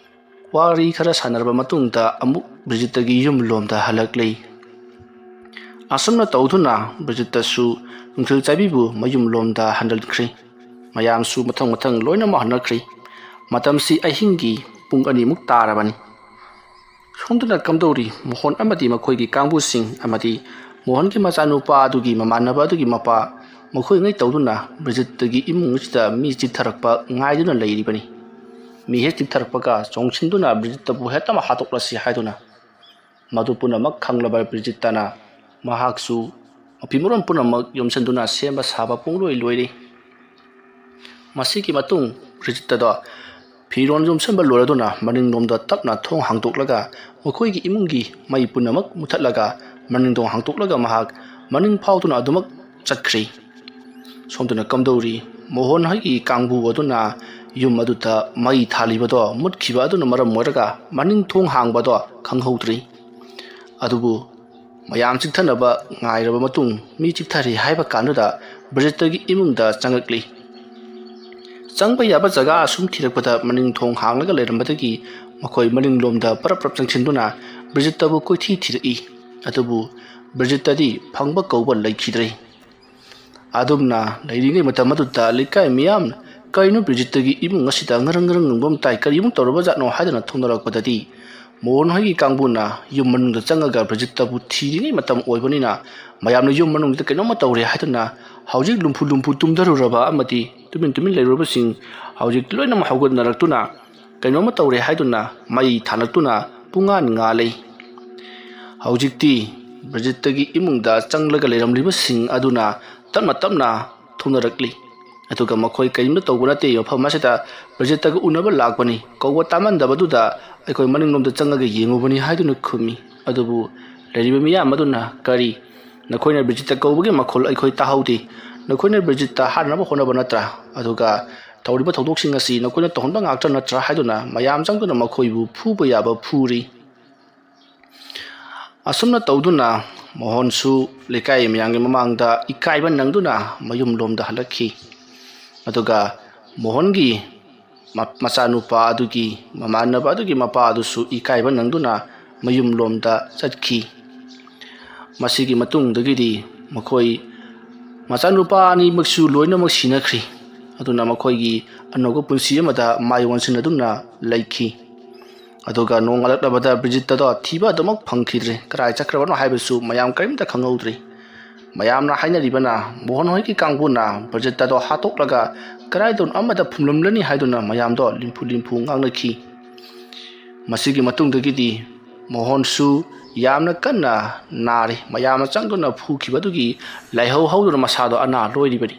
ꯋꯥꯔꯤ ꯈꯔ ꯁꯥꯟꯅꯔꯕ ꯃꯇꯨꯡꯗ ꯑꯃꯨꯛ ꯕ꯭ꯔꯤꯖꯤꯠꯇꯒꯤ ꯌꯨꯝ ꯂꯣꯝꯗ ꯍꯜꯂꯛꯂꯤ꯫ ꯑꯁꯨꯝꯅ ꯇꯧꯗꯨꯅ ꯕ꯭ꯔꯤꯖꯤꯠꯇꯁꯨ ꯅꯨꯡꯊꯤꯜ ꯆꯥꯏꯕꯤꯕꯨ ꯃꯌꯨꯝ ꯂꯣꯝꯗ ꯍꯟꯍꯟꯈ꯭ꯔꯤ꯫ ꯃꯌꯥꯝꯁꯨ ꯃꯊꯪ ꯃꯊꯪ ꯂꯣꯏꯅꯃꯛ ꯍꯟꯅꯈ꯭ꯔꯤ꯫ ꯃꯇꯝꯁꯤ ꯑꯍꯤꯡꯒꯤ ꯄꯨꯡ ꯑꯅꯤꯃꯨꯛ ꯇꯥꯔꯕꯅꯤ꯫ ꯁꯣꯝꯗꯅ ꯀꯝꯗꯧꯔꯤ? ꯃꯣꯍꯟ ꯑꯃꯗꯤ ꯃꯈꯣꯏꯒꯤ ꯀꯥꯡꯕꯨꯁꯤꯡ ꯑꯃꯗꯤ ꯃꯣꯍꯟꯒꯤ ꯃꯆꯥꯅꯨꯄꯥ ꯑꯗꯨꯒꯤ ꯃꯃꯥꯟꯅꯕ ꯑꯗꯨꯒꯤ ꯃꯄꯥ, ꯃꯈꯣꯏꯉꯩ ꯇꯧꯗꯨꯅ ꯕ꯭ꯔꯤꯖꯤꯠꯇꯒꯤ ꯏꯃꯨꯡ ꯑꯁꯤꯗ ꯃꯤ ꯆꯤꯠꯊꯔꯛꯄ ꯉꯥꯏꯗꯨꯅ ꯂꯩꯔꯤꯕꯅꯤ꯫ ꯃꯤ ꯍꯦꯛ ꯆꯤꯠꯊꯔꯛꯄꯒ ꯆꯣꯡꯁꯤꯟꯗꯨꯅ ꯕ꯭ꯔꯤꯖꯤꯠꯇꯕꯨ ꯍꯦꯛꯇꯃꯛ ꯍꯥꯠꯇꯣꯛꯂꯁꯤ ꯍꯥꯏꯗꯨꯅ꯫ ꯃꯗꯨ ꯄꯨꯝꯅꯃꯛ ꯈꯪꯂꯕ ꯕ꯭ꯔꯤꯖꯤꯠꯇꯅ ꯃꯍꯥꯛꯁꯨ ꯃꯐꯤ ꯃꯔꯣꯟ ꯄꯨꯝꯅꯃꯛ ꯌꯣꯝꯁꯤꯟꯗꯨꯅ ꯁꯦꯝꯕ ꯁꯥꯕ ꯄꯨꯡꯂꯣꯏ ꯂꯣꯏꯔꯦ꯫ ꯃꯁꯤꯒꯤ ꯃꯇꯨꯡ ꯕ꯭ꯔꯤꯖꯤꯠꯇꯗꯣ ꯐꯤꯔꯣꯜ ꯌꯣꯝꯁꯤꯟꯕ ꯂꯣꯏꯔꯗꯨꯅ ꯃꯅꯤꯡꯂꯣꯝꯗ ꯇꯞꯅ ꯊꯣꯡ ꯍꯥꯡꯗꯣꯛꯂꯒ ꯃꯈꯣꯏꯒꯤ ꯏꯃꯨꯡꯒꯤ ꯃꯩ ꯄꯨꯝꯅꯃꯛ ꯃꯨꯊꯠꯂꯒ ꯃꯅꯤꯡ ꯊꯣꯡ ꯍꯥꯡꯗꯣꯛꯂꯒ ꯃꯍꯥꯛ ꯃꯅꯤꯡ ꯐꯥꯎꯗꯨꯅ ꯑꯗꯨꯃꯛ ꯆꯠꯈ꯭ꯔꯤ꯫ ꯁꯣꯝꯗꯅ ꯀꯝꯗꯧꯔꯤ? ꯃꯣꯍꯟ ꯍꯣꯏꯒꯤ ꯀꯥꯡꯕꯨ ꯑꯗꯨꯅ ꯌꯨꯝ ꯑꯗꯨꯗ ꯃꯩ ꯊꯥꯜꯂꯤꯕꯗꯣ ꯃꯨꯠꯈꯤꯕ ꯑꯗꯨꯅ ꯃꯔꯝ ꯑꯣꯏꯔꯒ ꯃꯅꯤꯡ ꯊꯣꯡ ꯍꯥꯡꯕꯗꯣ ꯈꯪꯍꯧꯗ꯭ꯔꯤ꯫ ꯑꯗꯨꯕꯨ ꯃꯌꯥꯝ ꯆꯤꯛꯊꯅꯕ ꯉꯥꯏꯔꯕ ꯃꯇꯨꯡ ꯃꯤ ꯆꯤꯛꯊꯔꯦ ꯍꯥꯏꯕ ꯀꯥꯟꯗꯨꯗ ꯕ꯭ꯔꯤꯖꯤꯠꯇꯒꯤ ꯏꯃꯨꯡꯗ ꯆꯪꯉꯛꯂꯤ꯫ ꯆꯪꯕ ꯌꯥꯕ ꯖꯒꯥ ꯑꯁꯨꯝ ꯊꯤꯔꯛꯄꯗ ꯃꯅꯤꯡ ꯊꯣꯡ ꯍꯥꯡꯂꯒ ꯂꯩꯔꯝꯕꯗꯒꯤ ꯃꯈꯣꯏ ꯃꯅꯤꯡꯂꯣꯝꯗ ꯄꯔꯞ ꯄꯔꯞ ꯆꯪꯁꯤꯟꯗꯨꯅ ꯕ꯭ꯔꯤꯖꯤꯠꯇꯕꯨ ꯀꯣꯏꯊꯤ ꯊꯤꯔꯛꯏ꯫ ꯑꯗꯨꯕꯨ ꯕ꯭ꯔꯤꯖꯤꯠꯇꯗꯤ ꯐꯪꯕ ꯀꯧꯕ ꯂꯩꯈꯤꯗ꯭ꯔꯦ꯫ ꯑꯗꯨꯝꯅ ꯂꯩꯔꯤꯉꯩ ꯃꯇꯝ ꯑꯗꯨꯗ ꯂꯩꯀꯥꯏ ꯃꯤꯌꯥꯝꯅ, "ꯀꯩꯅꯣ ꯕ꯭ꯔꯤꯖꯤꯠꯇꯒꯤ ꯏꯃꯨꯡ ꯑꯁꯤꯗ ꯉꯔꯪ ꯉꯔꯪ ꯉꯪꯕ ꯑꯃ ꯇꯥꯏ, ꯀꯔꯤꯃꯨꯛ ꯇꯧꯔꯕ ꯖꯥꯠꯅꯣ?" ꯍꯥꯏꯗꯨꯅ ꯊꯣꯛꯅꯔꯛꯄꯗꯗꯤ ꯃꯣꯍꯟ ꯍꯣꯏꯒꯤ ꯀꯥꯡꯕꯨꯅ ꯌꯨꯝ ꯃꯅꯨꯡꯗ ꯆꯪꯉꯒ ꯕ꯭ꯔꯤꯖꯤꯠꯇꯕꯨ ꯊꯤꯔꯤꯉꯩ ꯃꯇꯝ ꯑꯣꯏꯕꯅꯤꯅ ꯃꯌꯥꯝꯅ ꯌꯨꯝ ꯃꯅꯨꯡꯗ ꯀꯩꯅꯣꯝꯃ ꯇꯧꯔꯦ ꯍꯥꯏꯗꯨꯅ ꯍꯧꯖꯤꯛ ꯂꯨꯝꯐꯨ ꯂꯨꯝꯐꯨ ꯇꯨꯝꯊꯔꯨꯔꯕ ꯑꯃꯗꯤ ꯇꯨꯃꯤꯟ ꯇꯨꯃꯤꯟ ꯂꯩꯔꯨꯔꯕꯁꯤꯡ ꯍꯧꯖꯤꯛ ꯂꯣꯏꯅꯃꯛ ꯍꯧꯒꯠꯅꯔꯛꯇꯨꯅ ꯀꯩꯅꯣꯝꯃ ꯇꯧꯔꯦ ꯍꯥꯏꯗꯨꯅ ꯃꯩ ꯊꯥꯜꯂꯛꯇꯨꯅ ꯄꯨꯡꯉꯥꯟ ꯉꯥꯜꯂꯤ꯫ ꯍꯧꯖꯤꯛꯇꯤ ꯕ꯭ꯔꯤꯖꯤꯠꯇꯒꯤ ꯏꯃꯨꯡꯗ ꯆꯪꯂꯒ ꯂꯩꯔꯝꯂꯤꯕꯁꯤꯡ ꯑꯗꯨꯅ ꯇꯞꯅ ꯇꯞꯅ ꯊꯣꯛꯅꯔꯛꯂꯤ꯫ ꯑꯗꯨꯒ ꯃꯈꯣꯏ ꯀꯔꯤꯝꯇ ꯇꯧꯕ ꯅꯠꯇꯦ, ꯃꯐꯝ ꯑꯁꯤꯗ ꯕ꯭ꯔꯤꯖꯤꯠꯇꯒ ꯎꯅꯕ ꯂꯥꯛꯄꯅꯤ, ꯀꯧꯕ ꯇꯥꯃꯟꯗꯕꯗꯨꯗ ꯑꯩꯈꯣꯏ ꯃꯅꯤꯡꯂꯣꯝꯗ ꯆꯪꯉꯒ ꯌꯦꯡꯉꯨꯕꯅꯤ ꯍꯥꯏꯗꯨꯅ ꯈꯨꯝꯃꯤ꯫ ꯑꯗꯨꯕꯨ ꯂꯩꯔꯤꯕ ꯃꯤꯌꯥꯝ ꯑꯗꯨꯅ, "ꯀꯔꯤ? ꯅꯈꯣꯏꯅ ꯕ꯭ꯔꯤꯖꯤꯠꯇ ꯀꯧꯕꯒꯤ ꯃꯈꯣꯜ ꯑꯩꯈꯣꯏ ꯇꯥꯍꯧꯗꯦ꯫ ꯅꯈꯣꯏꯅ ꯕ꯭ꯔꯤꯖꯤꯠꯇ ꯍꯥꯠꯅꯕ ꯍꯣꯠꯅꯕ ꯅꯠꯇ꯭ꯔꯥ? ꯑꯗꯨꯒ ꯇꯧꯔꯤꯕ ꯊꯧꯗꯣꯛꯁꯤꯡ ꯑꯁꯤ ꯅꯈꯣꯏꯅ ꯇꯧꯍꯟꯕ ꯉꯥꯛꯇ ꯅꯠꯇ꯭ꯔꯥ?" ꯍꯥꯏꯗꯨꯅ ꯃꯌꯥꯝ ꯆꯪꯗꯨꯅ ꯃꯈꯣꯏꯕꯨ ꯐꯨꯕ ꯌꯥꯕ ꯐꯨꯔꯤ꯫ ꯑꯁꯨꯝꯅ ꯇꯧꯗꯨꯅ ꯃꯣꯍꯟꯁꯨ ꯂꯩꯀꯥꯏ ꯃꯌꯥꯝꯒꯤ ꯃꯃꯥꯡꯗ ꯏꯀꯥꯏꯕ ꯅꯪꯗꯨꯅ ꯃꯌꯨꯝꯂꯣꯝꯗ ꯍꯜꯂꯛꯈꯤ꯫ ꯑꯗꯨꯒ ꯃꯣꯍꯟꯒꯤ ꯃ-, ꯃꯆꯥꯅꯨꯄꯥ ꯑꯗꯨꯒꯤ ꯃꯃꯥꯟꯅꯕ ꯑꯗꯨꯒꯤ ꯃꯄꯥ ꯑꯗꯨꯁꯨ ꯏꯀꯥꯏꯕ ꯅꯪꯗꯨꯅ ꯃꯌꯨꯝꯂꯣꯝꯗ ꯆꯠꯈꯤ꯫ ꯃꯁꯤꯒꯤ ꯃꯇꯨꯡꯗꯒꯤꯗꯤ ꯃꯈꯣꯏ ꯃꯆꯥꯅꯨꯄꯥ ꯑꯅꯤꯃꯛꯁꯨ ꯂꯣꯏꯅꯃꯛ ꯁꯤꯅꯈ꯭ꯔꯤ꯫ ꯑꯗꯨꯅ ꯃꯈꯣꯏꯒꯤ ꯑꯅꯧꯕ ꯄꯨꯟꯁꯤ ꯑꯃꯗ ꯃꯥꯏ ꯑꯣꯟꯁꯤꯟꯅꯗꯨꯅ ꯂꯩꯈꯤ꯫ ꯑꯗꯨꯒ ꯅꯣꯡꯉꯥꯜꯂꯛꯂꯕꯗ ꯕ꯭ꯔꯤꯖꯤꯠꯇꯗꯣ ꯊꯤꯕ ꯑꯗꯨꯃꯛ ꯐꯪꯈꯤꯗ꯭ꯔꯦ꯫ ꯀꯗꯥꯏ ꯆꯠꯈ꯭ꯔꯕꯅꯣ ꯍꯥꯏꯕꯁꯨ ꯃꯌꯥꯝ ꯀꯔꯤꯝꯇ ꯈꯪꯍꯧꯗ꯭ꯔꯤ꯫ ꯃꯌꯥꯝꯅ ꯍꯥꯏꯅꯔꯤꯕꯅ, ꯃꯣꯍꯟ ꯍꯣꯏꯒꯤ ꯀꯥꯡꯕꯨꯅ ꯕ꯭ꯔꯤꯖꯤꯠꯇꯗꯣ ꯍꯥꯠꯇꯣꯛꯂꯒ ꯀꯗꯥꯏꯗꯅꯣ ꯑꯃꯗ ꯐꯨꯝꯂꯝꯂꯅꯤ ꯍꯥꯏꯗꯨꯅ ꯃꯌꯥꯝꯗꯣ ꯂꯤꯝꯐꯨ ꯂꯤꯝꯐꯨ ꯉꯥꯡꯅꯈꯤ꯫ ꯃꯁꯤꯒꯤ ꯃꯇꯨꯡꯗꯒꯤꯗꯤ ꯃꯣꯍꯟꯁꯨ ꯌꯥꯝꯅ ꯀꯟꯅ ꯅꯥꯔꯤ꯫ ꯃꯌꯥꯝꯅ ꯆꯪꯗꯨꯅ ꯐꯨꯈꯤꯕꯗꯨꯒꯤ ꯂꯥꯏꯍꯧ ꯍꯧꯗꯨꯅ ꯃꯁꯥꯗꯣ ꯑꯅꯥ ꯂꯣꯏꯔꯤꯕꯅꯤ꯫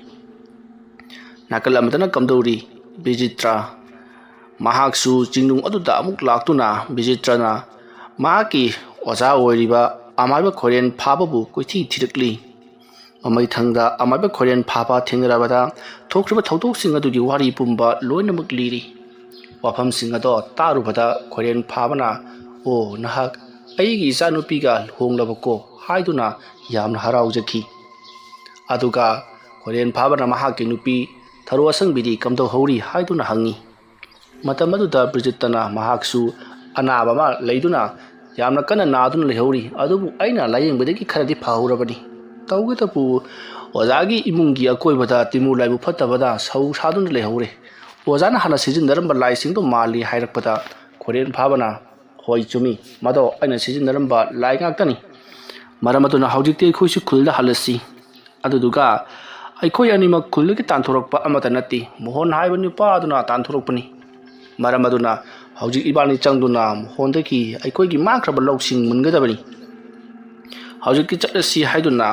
ꯅꯥꯀꯜ ꯑꯃꯗꯅ ꯀꯝꯗꯧꯔꯤ? ꯕꯤꯖꯤꯇ꯭ꯔꯥ꯫ ꯃꯍꯥꯛꯁꯨ ꯆꯤꯡꯅꯨꯡ ꯑꯗꯨꯗ ꯑꯃꯨꯛ ꯂꯥꯛꯇꯨꯅ ꯕꯤꯖꯤꯇ꯭ꯔꯅ ꯃꯍꯥꯛꯀꯤ ꯑꯣꯖꯥ ꯑꯣꯏꯔꯤꯕ ꯑꯃꯥꯏꯕ ꯈꯣꯏꯔꯦꯟ ꯐꯥꯕꯕꯨ ꯀꯣꯏꯊꯤ ꯊꯤꯔꯛꯂꯤ꯫ ꯃꯃꯩꯊꯪꯗ ꯑꯃꯥꯏꯕ ꯈꯣꯏꯔꯦꯟ ꯐꯥꯕ ꯊꯦꯡꯅꯔꯕꯗ ꯊꯣꯛꯈ꯭ꯔꯤꯕ ꯊꯧꯗꯣꯛꯁꯤꯡ ꯑꯗꯨꯒꯤ ꯋꯥꯔꯤ ꯄꯨꯝꯕ ꯂꯣꯏꯅꯃꯛ ꯂꯤꯔꯤ꯫ ꯋꯥꯐꯝꯁꯤꯡ ꯑꯗꯣ ꯇꯥꯔꯨꯕꯗ ꯈꯣꯏꯔꯦꯟ ꯐꯥꯕꯅ, "ꯑꯣ, ꯅꯍꯥꯛ ꯑꯩꯒꯤ ꯏꯆꯥꯅꯨꯄꯤꯒ ꯂꯨꯍꯣꯡꯂꯕꯀꯣ?" ꯍꯥꯏꯗꯨꯅ ꯌꯥꯝꯅ ꯍꯔꯥꯎꯖꯈꯤ꯫ ꯑꯗꯨꯒ ꯈꯣꯏꯔꯦꯟ ꯐꯥꯕꯅ ꯃꯍꯥꯛꯀꯤ ꯅꯨꯄꯤ ꯊꯔꯣ ꯑꯁꯪꯕꯤꯗꯤ ꯀꯝꯗꯧꯍꯧꯔꯤ ꯍꯥꯏꯗꯨꯅ ꯍꯪꯉꯤ꯫ ꯃꯇꯝ ꯑꯗꯨꯗ ꯕ꯭ꯔꯤꯖꯤꯠꯇꯅ ꯃꯍꯥꯛꯁꯨ ꯑꯅꯥꯕ ꯑꯃ ꯂꯩꯗꯨꯅ ꯌꯥꯝꯅ ꯀꯟꯅ ꯅꯥꯗꯨꯅ ꯂꯩꯍꯧꯔꯤ, ꯑꯗꯨꯕꯨ ꯑꯩꯅ ꯂꯥꯌꯦꯡꯕꯗꯒꯤ ꯈꯔꯗꯤ ꯐꯍꯧꯔꯕꯅꯤ꯫ ꯇꯧꯕꯇꯕꯨ ꯑꯣꯖꯥꯒꯤ ꯏꯃꯨꯡꯒꯤ ꯑꯀꯣꯏꯕꯗ ꯇꯤꯃꯨ ꯂꯥꯏꯕꯨ ꯐꯠꯇꯕꯗ ꯁꯧ ꯁꯥꯗꯨꯅ ꯂꯩꯍꯧꯔꯦ꯫ ꯑꯣꯖꯥꯅ ꯍꯥꯟꯅ ꯁꯤꯖꯤꯟꯅꯔꯝꯕ ꯂꯥꯏꯁꯤꯡꯗꯣ ꯃꯥꯜꯂꯤ ꯍꯥꯏꯔꯛꯄꯗ ꯈꯣꯏꯔꯦꯟ ꯐꯥꯕꯅ, "ꯍꯣꯏ, ꯆꯨꯝꯃꯤ, ꯃꯗꯣ ꯑꯩꯅ ꯁꯤꯖꯤꯟꯅꯔꯝꯕ ꯂꯥꯏ ꯉꯥꯛꯇꯅꯤ꯫ ꯃꯔꯝ ꯑꯗꯨꯅ ꯍꯧꯖꯤꯛꯇꯤ ꯑꯩꯈꯣꯏꯁꯨ ꯈꯨꯜꯗ ꯍꯜꯂꯁꯤ꯫ ꯑꯗꯨꯗꯨꯒ ꯑꯩꯈꯣꯏ ꯑꯅꯤꯃꯛ ꯈꯨꯜꯗꯒꯤ ꯇꯥꯟꯊꯣꯔꯛꯄ ꯑꯃꯠꯇ ꯅꯠꯇꯦ, ꯃꯣꯍꯟ ꯍꯥꯏꯕ ꯅꯨꯄꯥ ꯑꯗꯨꯅ ꯇꯥꯟꯊꯣꯔꯛꯄꯅꯤ꯫ ꯃꯔꯝ ꯑꯗꯨꯅ ꯍꯧꯖꯤꯛ ꯏꯕꯥꯅꯤ ꯆꯪꯗꯨꯅ ꯃꯣꯍꯣꯟꯗꯒꯤ ꯑꯩꯈꯣꯏꯒꯤ ꯃꯥꯡꯈ꯭ꯔꯕ ꯂꯧꯁꯤꯡ ꯃꯨꯟꯒꯗꯕꯅꯤ꯫ ꯍꯧꯖꯤꯛꯇꯤ ꯆꯠꯂꯁꯤ ꯍꯥꯏꯗꯨꯅ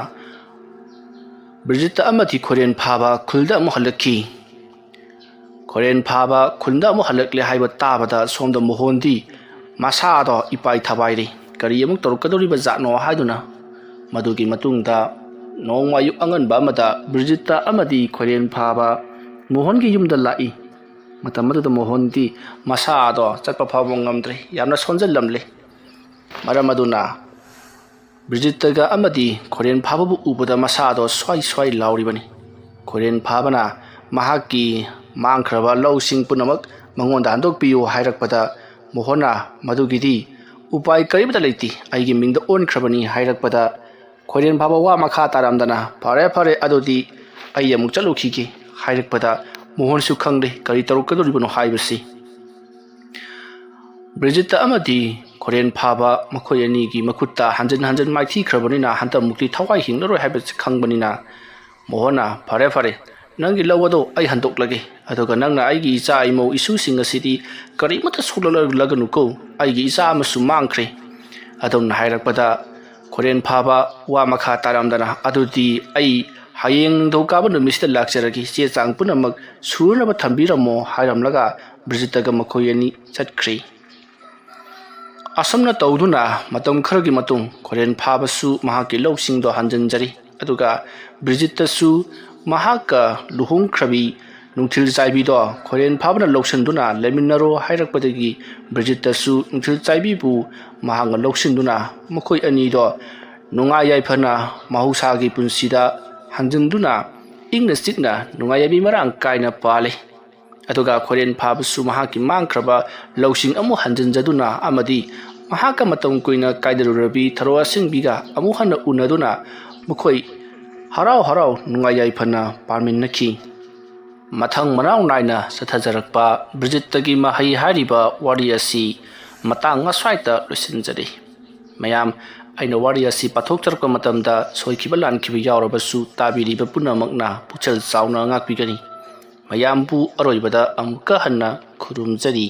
ꯕ꯭ꯔꯤꯖꯤꯠꯇ ꯑꯃꯗꯤ ꯈꯣꯏꯔꯦꯟ ꯐꯥꯕ ꯈꯨꯜꯗ ꯑꯃꯨꯛ ꯍꯜꯂꯛꯈꯤ꯫ ꯈꯣꯏꯔꯦꯟ ꯐꯥꯕ ꯈꯨꯜꯗ ꯑꯃꯨꯛ ꯍꯜꯂꯛꯂꯦ ꯍꯥꯏꯕ ꯇꯥꯕꯗ ꯁꯣꯝꯗ ꯃꯣꯍꯣꯟꯗꯤ ꯃꯁꯥꯗꯣ ꯏꯄꯥꯏ ꯊꯕꯥꯏꯔꯦ꯫ ꯀꯔꯤ ꯑꯃꯨꯛ ꯇꯧꯔꯛꯀꯗꯧꯔꯤꯕ ꯖꯥꯠꯅꯣ ꯍꯥꯏꯗꯨꯅ ꯃꯗꯨꯒꯤ ꯃꯇꯨꯡꯗ ꯅꯣꯡꯃ ꯑꯌꯨꯛ ꯑꯉꯟꯕ ꯑꯃꯗ ꯕ꯭ꯔꯤꯖꯤꯠꯇ ꯑꯃꯗꯤ ꯈꯣꯏꯔꯦꯟ ꯐꯥꯕ ꯃꯣꯍꯣꯟꯒꯤ ꯌꯨꯝꯗ ꯂꯥꯛꯏ꯫ ꯃꯇꯝ ꯑꯗꯨꯗ ꯃꯣꯍꯣꯟꯗꯤ ꯃꯁꯥꯗꯣ ꯆꯠꯄ ꯐꯥꯎꯕ ꯉꯝꯗ꯭ꯔꯦ, ꯌꯥꯝꯅ ꯁꯣꯟꯖꯜꯂꯝꯂꯦ꯫ ꯃꯔꯝ ꯑꯗꯨꯅ ꯕ꯭ꯔꯤꯖꯤꯠꯇꯒ ꯑꯃꯗꯤ ꯈꯣꯔꯦꯟ ꯐꯥꯕꯕꯨ ꯎꯕꯗ ꯃꯁꯥꯗꯣ ꯁ꯭ꯋꯥꯏ ꯁ꯭ꯋꯥꯏ ꯂꯥꯎꯔꯤꯕꯅꯤ꯫ ꯈꯣꯔꯦꯟ ꯐꯥꯕꯅ ꯃꯍꯥꯛꯀꯤ ꯃꯥꯡꯈ꯭ꯔꯕ ꯂꯧꯁꯤꯡ ꯄꯨꯝꯅꯃꯛ ꯃꯉꯣꯟꯗ ꯍꯟꯗꯣꯛꯄꯤꯌꯨ ꯍꯥꯏꯔꯛꯄꯗ ꯃꯣꯍꯣꯟꯅ ꯃꯗꯨꯒꯤꯗꯤ ꯎꯄꯥꯏ ꯀꯔꯤꯃꯠꯇ ꯂꯩꯇꯦ, ꯑꯩꯒꯤ ꯃꯤꯡꯗ ꯑꯣꯟꯈ꯭ꯔꯕꯅꯤ ꯍꯥꯏꯔꯛꯄꯗ ꯈꯣꯔꯦꯟ ꯐꯥꯕ ꯋꯥ ꯃꯈꯥ ꯇꯥꯔꯝꯗꯅ "ꯐꯔꯦ ꯐꯔꯦ, ꯑꯗꯨꯗꯤ ꯑꯩ ꯑꯃꯨꯛ ꯆꯠꯂꯨꯈꯤꯒꯦ" ꯍꯥꯏꯔꯛꯄꯗ ꯃꯣꯍꯣꯟꯁꯨ ꯈꯪꯂꯦ ꯀꯔꯤ ꯇꯧꯔꯛꯀꯗꯧꯔꯤꯕꯅꯣ ꯍꯥꯏꯕꯁꯤ꯫ ꯕ꯭ꯔꯤꯖꯤꯠꯇ ꯑꯃꯗꯤ ꯈꯣꯔꯦꯟ ꯐꯥꯕ ꯃꯈꯣꯏ ꯑꯅꯤꯒꯤ ꯃꯈꯨꯠꯇ ꯍꯟꯖꯤꯟ ꯍꯟꯖꯤꯟ ꯃꯥꯏꯊꯤꯈ꯭ꯔꯕꯅꯤꯅ ꯍꯟꯗꯛꯃꯨꯛꯇꯤ ꯊꯋꯥꯏ ꯍꯤꯡꯂꯔꯣꯏ ꯍꯥꯏꯕꯁꯤ ꯈꯪꯕꯅꯤꯅ ꯃꯣꯍꯣꯟꯅ "ꯐꯔꯦ ꯐꯔꯦ, ꯅꯪꯒꯤ ꯂꯧ ꯑꯗꯣ ꯑꯩ ꯍꯟꯗꯣꯛꯂꯒꯦ, ꯑꯗꯨꯒ ꯅꯪꯅ ꯑꯩꯒꯤ ꯏꯆꯥ ꯏꯃꯧ ꯏꯁꯨꯁꯤꯡ ꯑꯁꯤꯗꯤ ꯀꯔꯤꯃꯠꯇ ꯁꯣꯛꯂꯛꯂꯒꯅꯨꯀꯣ, ꯑꯩꯒꯤ ꯏꯆꯥ ꯑꯃꯁꯨ ꯃꯥꯡꯈ꯭ꯔꯦ" ꯑꯗꯨꯝꯅ ꯍꯥꯏꯔꯛꯄꯗ ꯈꯣꯔꯦꯟ ꯐꯥꯕ ꯋꯥ ꯃꯈꯥ ꯇꯥꯔꯝꯗꯅ "ꯑꯗꯨꯗꯤ ꯑꯩ ꯍꯌꯦꯡ ꯅꯤꯡꯊꯧꯀꯥꯕ ꯅꯨꯃꯤꯠꯁꯤꯗ ꯂꯥꯛꯆꯔꯒꯦ, ꯆꯦ ꯆꯥꯡ ꯄꯨꯝꯅꯃꯛ ꯁꯨꯅꯕ ꯊꯝꯕꯤꯔꯝꯃꯣ" ꯍꯥꯏꯔꯝꯂꯒ ꯕ꯭ꯔꯤꯖꯤꯠꯇꯒ ꯃꯈꯣꯏ ꯑꯅꯤ ꯆꯠꯈ꯭ꯔꯤ꯫ ꯑꯁꯨꯝꯅ ꯇꯧꯗꯨꯅ ꯃꯇꯝ ꯈꯔꯒꯤ ꯃꯇꯨꯡ ꯈꯣꯔꯦꯟ ꯐꯥꯕꯁꯨ ꯃꯍꯥꯛꯀꯤ ꯂꯧꯁꯤꯡꯗꯣ ꯍꯟꯖꯤꯟꯖꯔꯤ꯫ ꯑꯗꯨꯒ ꯕ꯭ꯔꯤꯖꯤꯠꯇꯁꯨ ꯃꯍꯥꯛꯀ ꯂꯨꯍꯣꯡꯈ꯭ꯔꯕꯤ ꯅꯨꯡꯊꯤꯜ ꯆꯥꯏꯕꯤꯗꯣ ꯈꯣꯔꯦꯟ ꯐꯥꯕꯅ ꯂꯧꯁꯤꯟꯗꯨꯅ ꯂꯩꯃꯤꯟꯅꯔꯣ ꯍꯥꯏꯔꯛꯄꯗꯒꯤ ꯕ꯭ꯔꯤꯖꯤꯠꯇꯁꯨ ꯅꯨꯡꯊꯤꯜ ꯆꯥꯏꯕꯤꯕꯨ ꯃꯍꯥꯛꯅ ꯂꯧꯁꯤꯟꯗꯨꯅ ꯃꯈꯣꯏ ꯑꯅꯤꯗꯣ ꯅꯨꯡꯉꯥꯏ ꯌꯥꯏꯐꯅ ꯃꯍꯧꯁꯥꯒꯤ ꯄꯨꯟꯁꯤꯗ ꯍꯟꯖꯤꯟꯗꯨꯅ ꯏꯪꯅ ꯆꯤꯛꯅ ꯅꯨꯡꯉꯥꯏ ꯌꯥꯏꯕꯤ ꯃꯔꯥꯡ ꯀꯥꯏꯅ ꯄꯥꯜꯂꯤ꯫ ꯑꯗꯨꯒ ꯈꯣꯏꯔꯦꯟ ꯐꯥꯕꯁꯨ ꯃꯍꯥꯛꯀꯤ ꯃꯥꯡꯈ꯭ꯔꯕ ꯂꯧꯁꯤꯡ ꯑꯃꯨꯛ ꯍꯟꯖꯤꯟꯖꯗꯨꯅ ꯑꯃꯗꯤ ꯃꯍꯥꯛꯀ ꯃꯇꯝ ꯀꯨꯏꯅ ꯀꯥꯏꯅꯔꯨꯔꯕꯤ ꯊꯔꯣ ꯑꯁꯦꯡꯕꯤꯒ ꯑꯃꯨꯛ ꯍꯟꯅ ꯎꯅꯗꯨꯅ ꯃꯈꯣꯏ ꯍꯔꯥꯎ ꯍꯔꯥꯎ ꯅꯨꯡꯉꯥꯏ ꯌꯥꯏꯐꯅ ꯄꯥꯟꯃꯤꯟꯅꯈꯤ꯫ ꯃꯊꯪ ꯃꯅꯥꯎ ꯅꯥꯏꯅ ꯆꯠꯊꯖꯔꯛꯄ ꯕ꯭ꯔꯤꯖꯤꯠꯇꯒꯤ ꯃꯍꯩ ꯍꯥꯏꯔꯤꯕ ꯋꯥꯔꯤ ꯑꯁꯤ ꯃꯇꯥꯡ ꯑꯁ꯭ꯋꯥꯏꯗ ꯂꯣꯏꯁꯤꯟꯖꯔꯤ꯫ ꯃꯌꯥꯝ, ꯑꯩꯅ ꯋꯥꯔꯤ ꯑꯁꯤ ꯄꯥꯊꯣꯛꯆꯔꯛꯄ ꯃꯇꯝꯗ ꯁꯣꯏꯈꯤꯕ ꯂꯥꯟꯈꯤꯕ ꯌꯥꯎꯔꯕꯁꯨ ꯇꯥꯕꯤꯔꯤꯕ ꯄꯨꯝꯅꯃꯛꯅ ꯄꯨꯛꯆꯦꯜ ꯆꯥꯎꯅ ꯉꯥꯛꯄꯤꯒꯅꯤ꯫ ꯃꯌꯥꯝꯕꯨ ꯑꯔꯣꯏꯕꯗ ꯑꯃꯨꯛꯀ ꯍꯟꯅ ꯈꯨꯔꯨꯝꯖꯔꯤ꯫